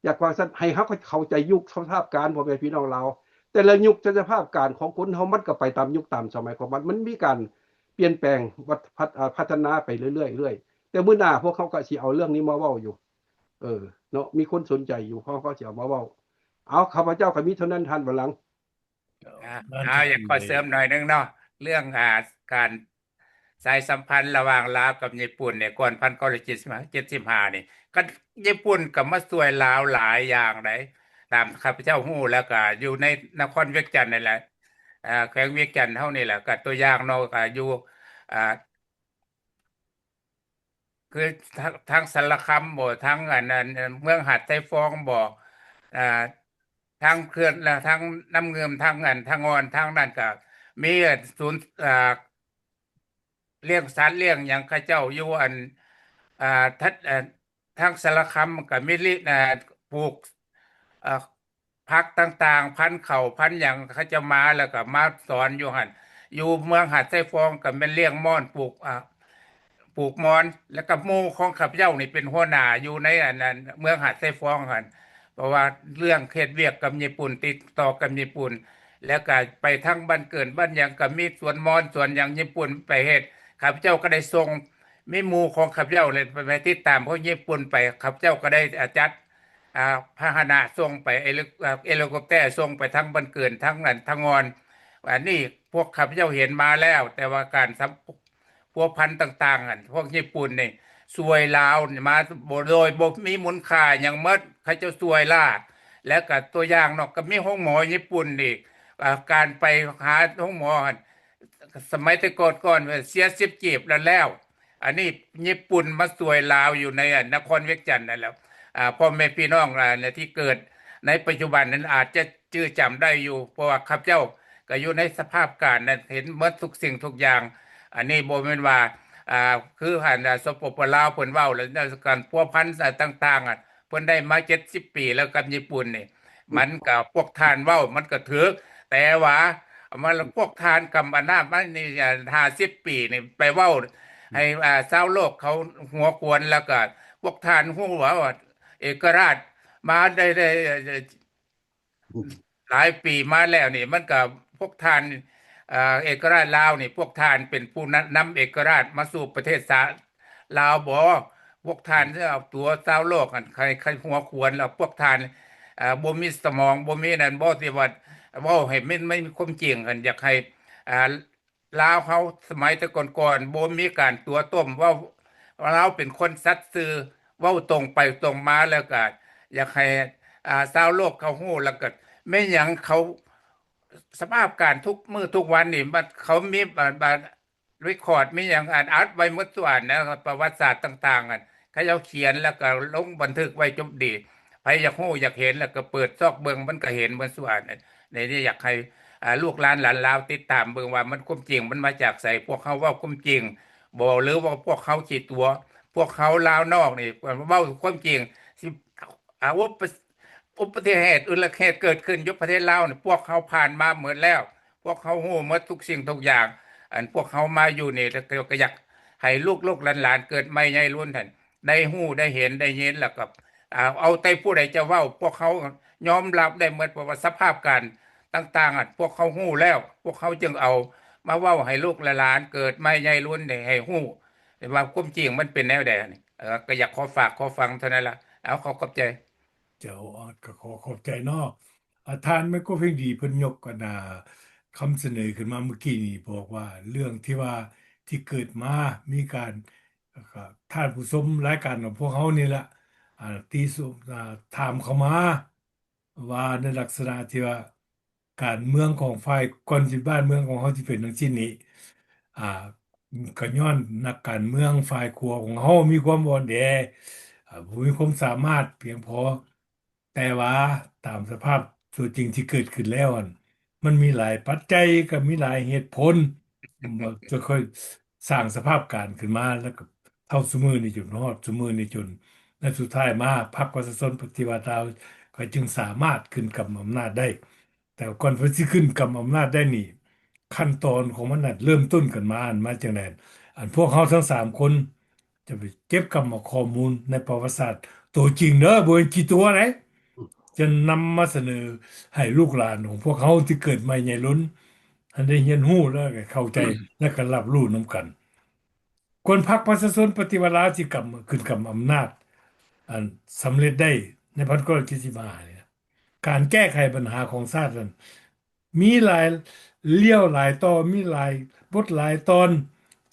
ຢາກວ່າຊັ້ນ ໃຫ້ເຮົາເຂົ້າໃຈຍຸກສະພາບການ ພໍ່ແມ່ພີ່ນ້ອງລາວ ແຕ່ລະຍຸກສະພາບການຂອງຄົນເຮົາ ມັນກໍໄປຕາມຍຸກຕາມສະໄໝຂອງມັນ ມັນມີການປ່ຽນແປງ ວັດ ພັດ ອາ ພັດທະນາໄປເລື້ອຍໆ ເລື້ອຍ. ແຕ່ມື້ໜ້າພວກເຮົາກໍຊິເອົາເລື່ອງນີ້ມາເວົ້າຢູ່ ເອີ ເນາະ ມີຄົນສົນໃຈຢູ່ ເຮົາກໍຊິເອົາມາເວົ້າ. ເອົາ ຂ້າພະເຈົ້າກໍມີເທົ່ານັ້ນ ທ່ານວະລັງ. ອາ ອາ ຢາກຂໍເສີມໜ້ອຍໜຶ່ງເນາະ ເລື່ອງ ອາ ການ ສາຍສຳພັນລະຫວ່າງລາວກັບຍີ່ປຸ່ນນີ້ ກ່ອນພັນເກົ້າຮ້ອຍເຈັດສິບຫ້າ ເຈັດສິບຫ້ານີ້ ກໍຍີ່ປຸ່ນກໍມາຊ່ວຍລາວຫຼາຍຢ່າງໃດ໋ ຕາມຂ້າພະເຈົ້າຮູ້ ແລ້ວກໍຢູ່ໃນນະຄອນວຽງຈັນນີ້ແຫຼະ ເອີ ແຂວງວຽງຈັນເຮົານີ້ແຫຼະ ກໍຕົວຢ່າງເນາະ ກໍຢູ່ ອ່າ ຄືທາງ ທາງສາລະຄຳບໍ ທາງອັນ ອັນ ອັນເມືອງຫາດຊາຍຟອງບໍ ອ່າ ທາງເຂື່ອນ ທາງນ້ຳງື່ມ ທາງອັນ ທາງອ່ອນ ທາງນັ້ນກໍມີສູນ ອ່າ ລ້ຽງສັດລ້ຽງຫຍັງ ເຂົາເຈົ້າຢູ່ອັນ ອ່າ ທັດ ອ່າ ທາງສາລະຄຳກໍມີລິ ອ່າ ປູກ ອ່າ ຜັກຕ່າງໆ ພັນເຂົ້າພັນຫຍັງ ເຂົາເຈົ້າມາແລ້ວກໍມາສອນຢູ່ຫັ້ນ. ຢູ່ເມືອງຫາດຊາຍຟອງກໍແມ່ນລ້ຽງມ່ອນ ປູກ ອ່າ ປູກມ່ອນ ແລ້ວກໍໝູ່ຂອງຂ້າພະເຈົ້ານີ້ເປັນຫົວໜ້າຢູ່ໃນອັນ ອັນເມືອງຫາດຊາຍຟອງຫັ້ນ ເພາະວ່າເລື່ອງເຮັດວຽກກັບຍີ່ປຸ່ນ ຕິດຕໍ່ກັບຍີ່ປຸ່ນ ແລ້ວກໍໄປທາງບ້ານເກີດບ້ານຫຍັງ ກໍມີສວນມ່ອນສວນຫຍັງຍີ່ປຸ່ນໄປເຮັດ. ຂ້າພະເຈົ້າກໍໄດ້ສົ່ງ ມີໝູ່ຂອງຂ້າພະເຈົ້າເລີຍໄປ ໄປຕິດຕາມຂອງຍີ່ປຸ່ນໄປ ຂ້າພະເຈົ້າກໍໄດ້ ອາ ຈັດ ອາ ພາຫະນະສົ່ງໄປ ເອລິ ອາ ເອລິຄອບແຕສົ່ງໄປທາງບ້ານເກີນ ທາງນັ້ນທາງງອນ. ອັນນີ້ພວກຂ້າພະເຈົ້າເຫັນມາແລ້ວ ແຕ່ວ່າການສຳ ພົວພັນຕ່າງໆ ອັນພວກຍີ່ປຸ່ນນີ້ຊ່ວຍລາວນີ້ມາໂດຍບໍ່ມີມູນຄ່າຫຍັງໝົດ ເຂົາເຈົ້າຊ່ວຍລາວ. ແລ້ວກໍຕົວຢ່າງເນາະ ກໍມີໂຮງໝໍຍີ່ປຸ່ນນີ້ ອາ ການໄປຫາໂຮງໝໍຫັ້ນ ສະໄໝແຕ່ກ່ອນໆ ເສຍສິບກີບແລ້ວແລ້ວ. ອັນນີ້ຍີ່ປຸ່ນມາຊ່ວຍລາວຢູ່ໃນ ອັນ ນະຄອນວຽງຈັນນັ້ນແຫຼະ. ອາ ພໍ່ແມ່ພີ່ນ້ອງ ອາ ທີ່ເກີດໃນປັດຈຸບັນນັ້ນອາດຈະຈື່ຈຳໄດ້ຢູ່ ເພາະວ່າຂ້າພະເຈົ້າກໍຢູ່ໃນສະພາບການນັ້ນ ເຫັນໝົດທຸກສິ່ງທຸກຢ່າງ. ອັນນີ້ບໍ່ແມ່ນວ່າ ອາ ຄືອັນ ສປປ ລາວເພິ່ນເວົ້າ ແລ້ວການພົວພັນຕ່າງໆ ອະ ເພິ່ນໄດ້ມາເຈັດສິບປີແລ້ວກັບຍີ່ປຸ່ນນີ້ ມັນກໍ ພວກທ່ານເວົ້າມັນກໍຖືກ ແຕ່ວ່າມາ ພວກທ່ານກຳອຳນາດມານີ້ ຫ້າສິບປີນີ້ ໄປເວົ້າໃຫ້ ອາ ຊາວໂລກເຂົາຫົວຂວນ ແລ້ວກໍພວກທ່ານຮູ້ວ່າເອກະລາດມາໄດ້ ໄດ້ ໄດ້ ຫຼາຍປີມາແລ້ວນີ້ ມັນກໍພວກທ່ານ ເອີ ເອກະລາດລາວນີ້ ພວກທ່ານເປັນຜູ້ນຳ ນຳເອກະລາດມາສູ່ປະເທດຊາດລາວບໍ? ພວກທ່ານຈະເອົາຕົວຊາວໂລກຫັ້ນໃຫ້ ໃຫ້ຫົວຂວນ ແລ້ວພວກທ່ານ ເອີ ບໍ່ມີສະໝອງ ບໍ່ມີນັ້ນບໍ ທີ່ວ່າເວົ້າໃຫ້ມັນ ມັນມີຄວາມຈິງ ອັນຢາກໃຫ້ ອ່າ ລາວເຮົາສະໄໝແຕ່ກ່ອນໆ ບໍ່ມີການຕົວະຕົ້ມ ເວົ້າ ລາວເປັນຄົນສັດຊື່ ເວົ້າຕົງໄປຕົງມາ ແລ້ວກະຢາກໃຫ້ ອ່າ ຊາວໂລກເຂົາຮູ້ ແລ້ວກະແມ່ນຫຍັງເຂົາ ສະພາບການທຸກມື້ທຸກວັນນີ້ ມັນ ເຂົາມີ ອ່າ ອ່າ record ມີຫຍັງ ອັນ ອັດໄວ້ໝົດທຸກອັນນະ ປະຫວັດສາດຕ່າງໆ ອັນ ເຂົາເຈົ້າຂຽນ ແລ້ວກະລົງບັນທຶກໄວ້ຈົບດີ. ໃຜຢາກຮູ້ຢາກເຫັນ ແລ້ວກໍເປີດຊອກເບິ່ງ ມັນກໍເຫັນເບິດສ່ວນ. ໃນນີ້ຢາກໃຫ້ ອ່າ ລູກຫຼານ ຫຼານລາວຕິດຕາມເບິ່ງວ່າມັນ ຄວາມຈິງມັນມາຈາກໃສ, ພວກເຮົາເວົ້າຄວາມຈິງບໍ່ ຫຼືວ່າພວກເຮົາຂີ້ຕົວະ? ພວກເຮົາລາວນອກນີ້ເວົ້າຄວາມຈິງ ຊິ ອ່າ ອຸປະ ອຸປະຕິເຫດ ອຸບັດຕິເຫດເກີດຂຶ້ນຢູ່ປະເທດລາວນີ້ ພວກເຮົາຜ່ານມາໝົດແລ້ວ, ພວກເຮົາຮູ້ໝົດທຸກສິ່ງທຸກຢ່າງ. ອັນພວກເຮົາມາຢູ່ນີ້ ແລ້ວກໍຢາກໃຫ້ລູກໆຫຼານໆເກີດໃໝ່ໃຫຍ່ລຸນຫັ້ນ ໄດ້ຮູ້ໄດ້ເຫັນໄດ້ຍິນ ແລ້ວກໍ ອ່າ ເອົາແຕ່ຜູ້ໃດຈະເວົ້າ ພວກເຮົາຍອມຮັບໄດ້ໝົດ ເພາະວ່າສະພາບການຕ່າງໆ ອະ ພວກເຮົາຮູ້ແລ້ວ ພວກເຮົາຈຶ່ງເອົາມາເວົ້າໃຫ້ລູກຫຼານເກີດໃໝ່ໃຫຍ່ລຸນໄດ້ ໃຫ້ຮູ້ວ່າຄວາມຈິງມັນເປັນແນວໃດ. ອັນນີ້ ເອີ ກໍຢາກຂໍຝາກຂໍຟັງເທົ່ານັ້ນລະ. ເອົາ ຂໍຂອບໃຈ. ເຈົ້າ ກໍຂໍຂອບໃຈເນາະ. ອາ ທ່ານໄມໂຄເພັງດີເພິ່ນຍົກ ອັນ ນາ ຄຳສະເໜີຂຶ້ນມາມື້ກີ້ນີ້ ບອກວ່າເລື່ອງທີ່ວ່າ ທີ່ເກີດມາມີການ ແລ້ວກໍທ່ານຜູ້ຊົມລາຍການຂອງພວກເຮົານີ້ລະ ອາ ຕິຊົມ ອາ ຖາມເຂົ້າມາວ່າ ໃນລັກສະນະທີ່ວ່າການເມືອງຂອງຝ່າຍ ກ່ອນຊິບ້ານເມືອງຂອງເຮົາຊິເປັນຈັ່ງຊີ້ນີ້ ອາ ກໍຍ້ອນນັກການເມືອງຝ່າຍຂວາຂອງເຮົາມີຄວາມອ່ອນແອ ອາ ບໍ່ມີຄວາມສາມາດພຽງພໍ. ແຕ່ວ່າຕາມສະພາບຕົວຈິງທີ່ເກີດຂຶ້ນແລ້ວຫັ້ນ ມັນມີຫຼາຍປັດໄຈ ກໍມີຫຼາຍເຫດຜົນ ມັນຈະຄ່ອຍສ້າງສະພາບການຂຶ້ນມາ ແລ້ວກໍເທົ່າຊຸມື້ນີ້ຈົນຮອດຊຸມື້ນີ້ຈົນ ແລະ ສຸດທ້າຍມາພັກປະຊາຊົນປະຕິວັດລາວກໍຈຶ່ງສາມາດຂຶ້ນກຳອຳນາດໄດ້. ແຕ່ກ່ອນເພິ່ນຊິຂຶ້ນກຳອຳນາດໄດ້ນີ້ ຂັ້ນຕອນຂອງມັນນັ້ນເລີ່ມຕົ້ນກັນມາ ອັນມາຈັ່ງໃດ? ອັນພວກເຮົາທັງສາມຄົນ ຈະໄປເກັບກຳເອົາຂໍ້ມູນໃນປະຫວັດສາດໂຕຈິງເດີ ບໍ່ແມ່ນຂີ້ຕົວະໃດ ຈະນຳມາສະເໜີໃຫ້ລູກຫຼານຂອງພວກເຮົາທີ່ເກີດໃໝ່ໃຫຍ່ລຸນ ໃຫ້ໄດ້ຮຽນຮູ້ ແລະ ເຂົ້າໃຈ ແລະ ກໍຮັບຮູ້ນຳກັນ. ກ່ອນພັກປະຊາຊົນປະຕິວັດລາວຊິກຳ ຂຶ້ນກຳອຳນາດ ອັນສຳເລັດໄດ້ໃນພັນເກົ້າຮ້ອຍເຈັດສິບຫ້ານີ້ນະ ການແກ້ໄຂບັນຫາຂອງຊາດນັ້ນ ມີຫຼາຍລ້ຽວຫຼາຍຕໍ່ ມີຫຼາຍບົດຫຼາຍຕອນ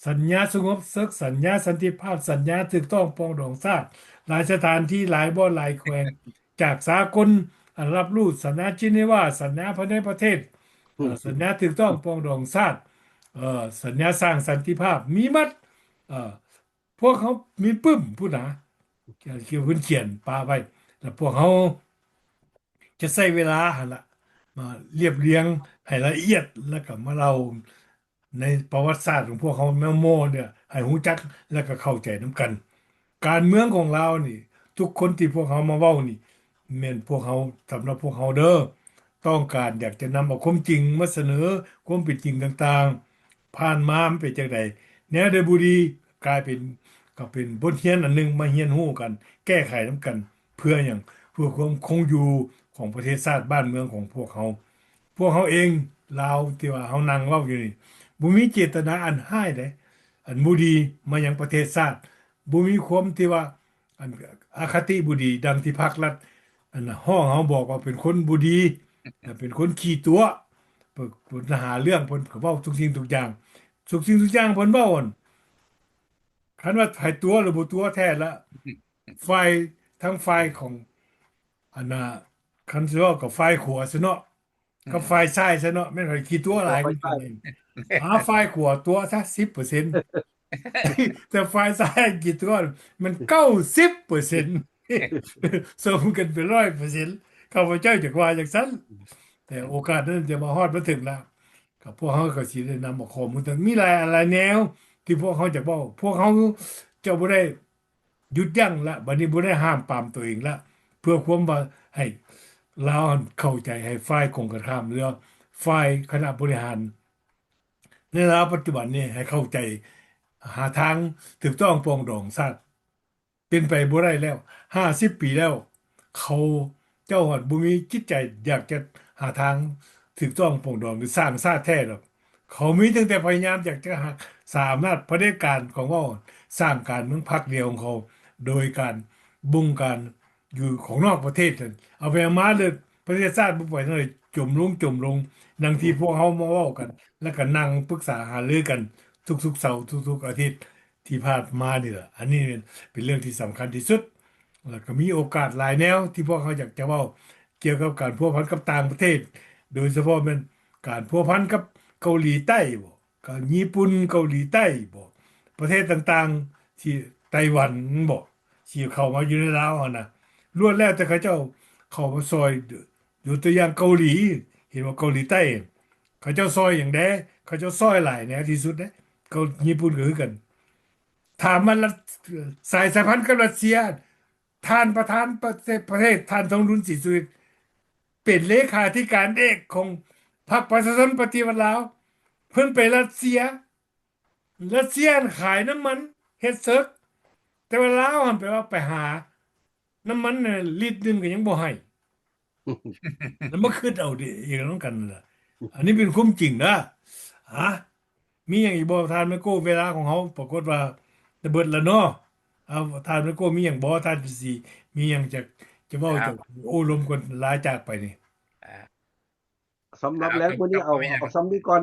ສັນຍາສະຫງົບເສິກ, ສັນຍາສັນຕິພາບ, ສັນຍາຖືກຕ້ອງປອງດອງຊາດ, ຫຼາຍສະຖານທີ່, ຫຼາຍບ່ອນ, ຫຼາຍແຂວງ ຈາກສາກົນ ອັນຮັບຮູ້, ສັນຍາເຈນີວາ, ສັນຍາພາຍໃນປະເທດ, ເອີ ສັນຍາຖືກຕ້ອງປອງດອງຊາດ, ເອີ ສັນຍາສ້າງສັນຕິພາບ, ມີໝົດ. ເອີ ພວກເຮົາມີປຶ້ມພຸ້ນນະ ທີ່ເພິ່ນຂຽນປະໄວ້, ແລ້ວພວກເຮົາຈະໃຊ້ເວລາຫັ້ນລະ ມາລຽບລຽງໃຫ້ລະອຽດ ແລ້ວກໍມາເລົ່າ ໃນປະຫວັດສາດຂອງພວກເຮົາແມວໝໍ້ເນຍ ໃຫ້ຮູ້ຈັກ ແລະກໍເຂົ້າໃຈນຳກັນ. ການເມືອງຂອງລາວນີ້ ທຸກຄົນທີ່ພວກເຮົາມາເວົ້ານີ້ ແມ່ນພວກເຮົາ, ສຳລັບພວກເຮົາເດີ ຕ້ອງການຢາກຈະນຳເອົາຄວາມຈິງມາສະເໜີ, ຄວາມເປັນຈິງຕ່າງໆ ຜ່ານມາມັນເປັນຈັ່ງໃດ, ແນວໃດບໍ່ດີ ກາຍເປັນ, ກໍເປັນບົດຮຽນອັນໜຶ່ງ ມາຮຽນຮູ້ກັນ, ແກ້ໄຂນຳກັນ. ເພື່ອຫຍັງ? ເພື່ອຄວາມຄົງຢູ່ຂອງປະເທດຊາດບ້ານເມືອງຂອງພວກເຮົາ. ພວກເຮົາເອງລາວທີ່ວ່າເຮົານັ່ງເວົ້າຢູ່ນີ້ ບໍ່ມີເຈດຕະນາອັນຮ້າຍໃດ ອັນບໍ່ດີມາຍັງປະເທດຊາດ, ບໍ່ມີຄວາມທີ່ວ່າ ອັນອະຄະຕິບໍ່ດີ ດັ່ງທີ່ພັກລັດ ອັນຮ້ອງເຮົາ ບອກວ່າເປັນຄົນບໍ່ດີ ແລະເປັນຄົນຂີ້ຕົວະ, ເພິ່ນຫາເລື່ອງ, ເພິ່ນກໍເວົ້າທຸກສິ່ງທຸກຢ່າງ, ທຸກສິ່ງທຸກຢ່າງເພິ່ນເວົ້າ ອັນ ຄັນວ່າໃຜຕົວະຫຼືບໍ່ຕົວະແທ້ລະ ຝ່າຍ, ທາງຝ່າຍຂອງ ອັນນ່າ ຄັນຊິເວົ້າກັບຝ່າຍຂວາຊະເນາະ ກັບ ອືມ ຝ່າຍຊ້າຍຊະເນາະ ແມ່ນຂ້ອຍຂີ້ຕົວະຫຼາຍ ຂ້ອຍ ຂ້ອຍ ອ່າ ຝ່າຍຂວາຕົວະຊະສິບເປີເຊັນ ແຕ່ຝ່າຍຊ້າຍຂີ້ຕົວະມັນເກົ້າສິບເປີເຊັນ ສົມກັນເປັນຮ້ອຍເປີເຊັນ. ຂ້າພະເຈົ້າຈະວ່າຈັ່ງຊັ້ນ ແຕ່ໂອກາດນັ້ນຈະມາຮອດມາເຖິງລະ ກໍພວກເຮົາກໍຊິໄດ້ນຳເອົາຂໍ້ມູນຕ່າງ ມີຫຼາຍອັນຫຼາຍແນວທີ່ພວກເຮົາຈະເວົ້າ, ພວກເຮົາຈະບໍ່ໄດ້ຢຸດຢັ້ງລະ, ບັດນີ້ບໍ່ໄດ້ຫ້າມປາມຕົວເອງລະ ເພື່ອຄວາມວ່າໃຫ້ລາວຫັ້ນເຂົ້າໃຈ, ໃຫ້ຝ່າຍກົງກັນຂ້າມ ຫຼືວ່າຝ່າຍຄະນະບໍລິຫານໃນລາວປັດຈຸບັນນີ້ໃຫ້ເຂົ້າໃຈ, ຫາທາງຖືກຕ້ອງປອງດອງຊາດ. ເປັນໄປບໍ່ໄດ້ແລ້ວ ຫ້າສິບປີແລ້ວ ເຂົາເຈົ້າຫັ້ນບໍ່ມີຈິດໃຈຢາກຈະຫາທາງຖືກຕ້ອງປອງດອງ ຫຼື ສ້າງຊາດແທ້ດອກ. ເຂົາມີຕັ້ງແຕ່ພະຍາຍາມຢາກຈະຮັກສາອຳນາດຜະເດັດການຂອງເຂົາ, ສ້າງການເມືອງພັກດຽວຂອງເຂົາ ໂດຍການບົງການຢູ່ຂອງນອກປະເທດນັ້ນ. ເອົາໄປເອົາມາເລີຍ ປະເທດຊາດບໍ່ໄປທາງໃດ, ຈົມລົງ, ຈົມລົງ. ດັ່ງທີ່ພວກເຮົາມາເວົ້າກັນ ແລ້ວກໍນັ່ງປຶກສາຫາລືກັນທຸກໆເສົາ, ທຸກໆອາທິດ ທີ່ຜ່ານມານີ້ລະ. ອັນນີ້ເປັນເລື່ອງທີ່ສຳຄັນທີ່ສຸດ ແລ້ວກໍມີໂອກາດຫຼາຍແນວທີ່ພວກເຮົາຢາກຈະເວົ້າກ່ຽວກັບການພົວພັນກັບຕ່າງປະເທດ ໂດຍສະເພາະແມ່ນການພົວພັນກັບເກົາຫຼີໃຕ້ບໍ, ກັບຍີ່ປຸ່ນ, ເກົາຫຼີໃຕ້ບໍ, ປະເທດຕ່າງໆ ທີ່ ໄຕ້ຫວັນບໍ ທີ່ເຂົ້າມາຢູ່ໃນລາວຫັ້ນນະ ລ້ວນແລ້ວແຕ່ເຂົາເຈົ້າເຂົ້າມາຊ່ອຍ. ຍົກຕົວຢ່າງເກົາຫຼີ, ເຫັນວ່າເກົາຫຼີໃຕ້ ເຂົາເຈົ້າຊ່ອຍຫຍັງແດ່? ເຂົາເຈົ້າຊ່ອຍຫຼາຍແນວທີ່ສຸດເດ້. ເກົາ ຍີ່ປຸ່ນກໍຄືກັນ. ຖາມວ່າລັດ ສາຍສຳພັນກັບຣັດເຊຍ, ທ່ານປະທານປະເທດ, ປະເທດ ທ່ານທອງລຸນ ສີສຸລິດ ເປັນເລຂາທິການເອກຂອງພັກປະຊາຊົນປະຕິວັດລາວ, ເພິ່ນໄປຣັດເຊຍ. ຣັດເຊຍຫັ້ນຂາຍນ້ຳມັນເຮັດເສິກ, ແຕ່ວ່າລາວຫັ້ນແປວ່າໄປຫານ້ຳມັນນັ້ນ ລິດໜຶ່ງກໍຍັງບໍ່ໃຫ້. ແລ້ວມາຄິດເອົາເອງນຳກັນລະ. ອັນນີ້ເປັນຄວາມຈິງນະ. ອາ ມີຫຍັງອີກບໍ່ທ່ານໄມໂກ? ເວລາຂອງເຮົາປາກົດວ່າຈະເບິດແລ້ວເນາະ. ເອົາ ທ່ານໄມໂກມີຫຍັງບໍ່? ທ່ານຊິມີຫຍັງຈະ ຈະເວົ້າ ຈະໂອ້ລົມກ່ອນລາຈາກໄປນີ້? ສຳລັບແລງມື້ນີ້ເອົາ ເອົາສ່ຳນີ້ກ່ອນ.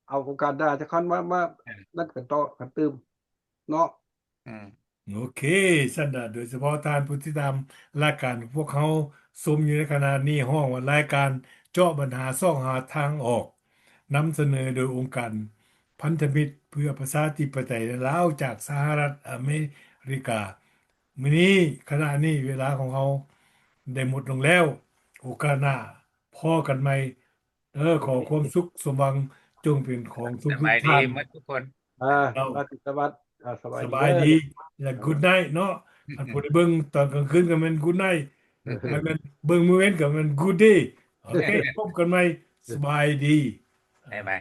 ເອົາໂອກາດໜ້າຈະຄ່ອຍມາ ມາ ເອີ ນັ້ນກັນຕໍ່ກັນຕື່ມເນາະ. ອືມ ໂອເຄ ຊັ້ນນະ ໂດຍສະເພາະທ່ານຜູ້ຕິດຕາມລາຍການຂອງພວກເຮົາ ຊົມຢູ່ໃນຂະນະນີ້ ຮ້ອງວ່າລາຍການເຈາະບັນຫາ ຊອກຫາທາງອອກ ນຳສະເໜີໂດຍອົງການພັນທະມິດເພື່ອປະຊາທິປະໄຕໃນລາວ ຈາກສະຫະລັດອາເມລິກາ. ມື້ນີ້ ຂະນະນີ້ ເວລາຂອງເຮົາໄດ້ໝົດລົງແລ້ວ. ໂອກາດໜ້າພໍ້ກັນໃໝ່. ເອີ ຂໍຄວາມສຸກສົມຫວັງຈົ່ງເປັນຂອງທຸກໆທ່ານ. ສະບາຍດີໝົດທຸກຄົນ. ອ່າ ລາຕີສະຫວັດ. ອ່າ ສະບາຍດີ ສະບາຍດີ ແລະ good night ເນາະ. ຄັນຜູ້ໃດເບິ່ງຕອນກາງຄືນກໍແມ່ນ good night, ຄັນແມ່ນເບິ່ງມື້ເວັນກໍແມ່ນ good day. ໂອເຄ ພົບກັນໃໝ່. ສະບາຍດີ. ບາຍບາຍ.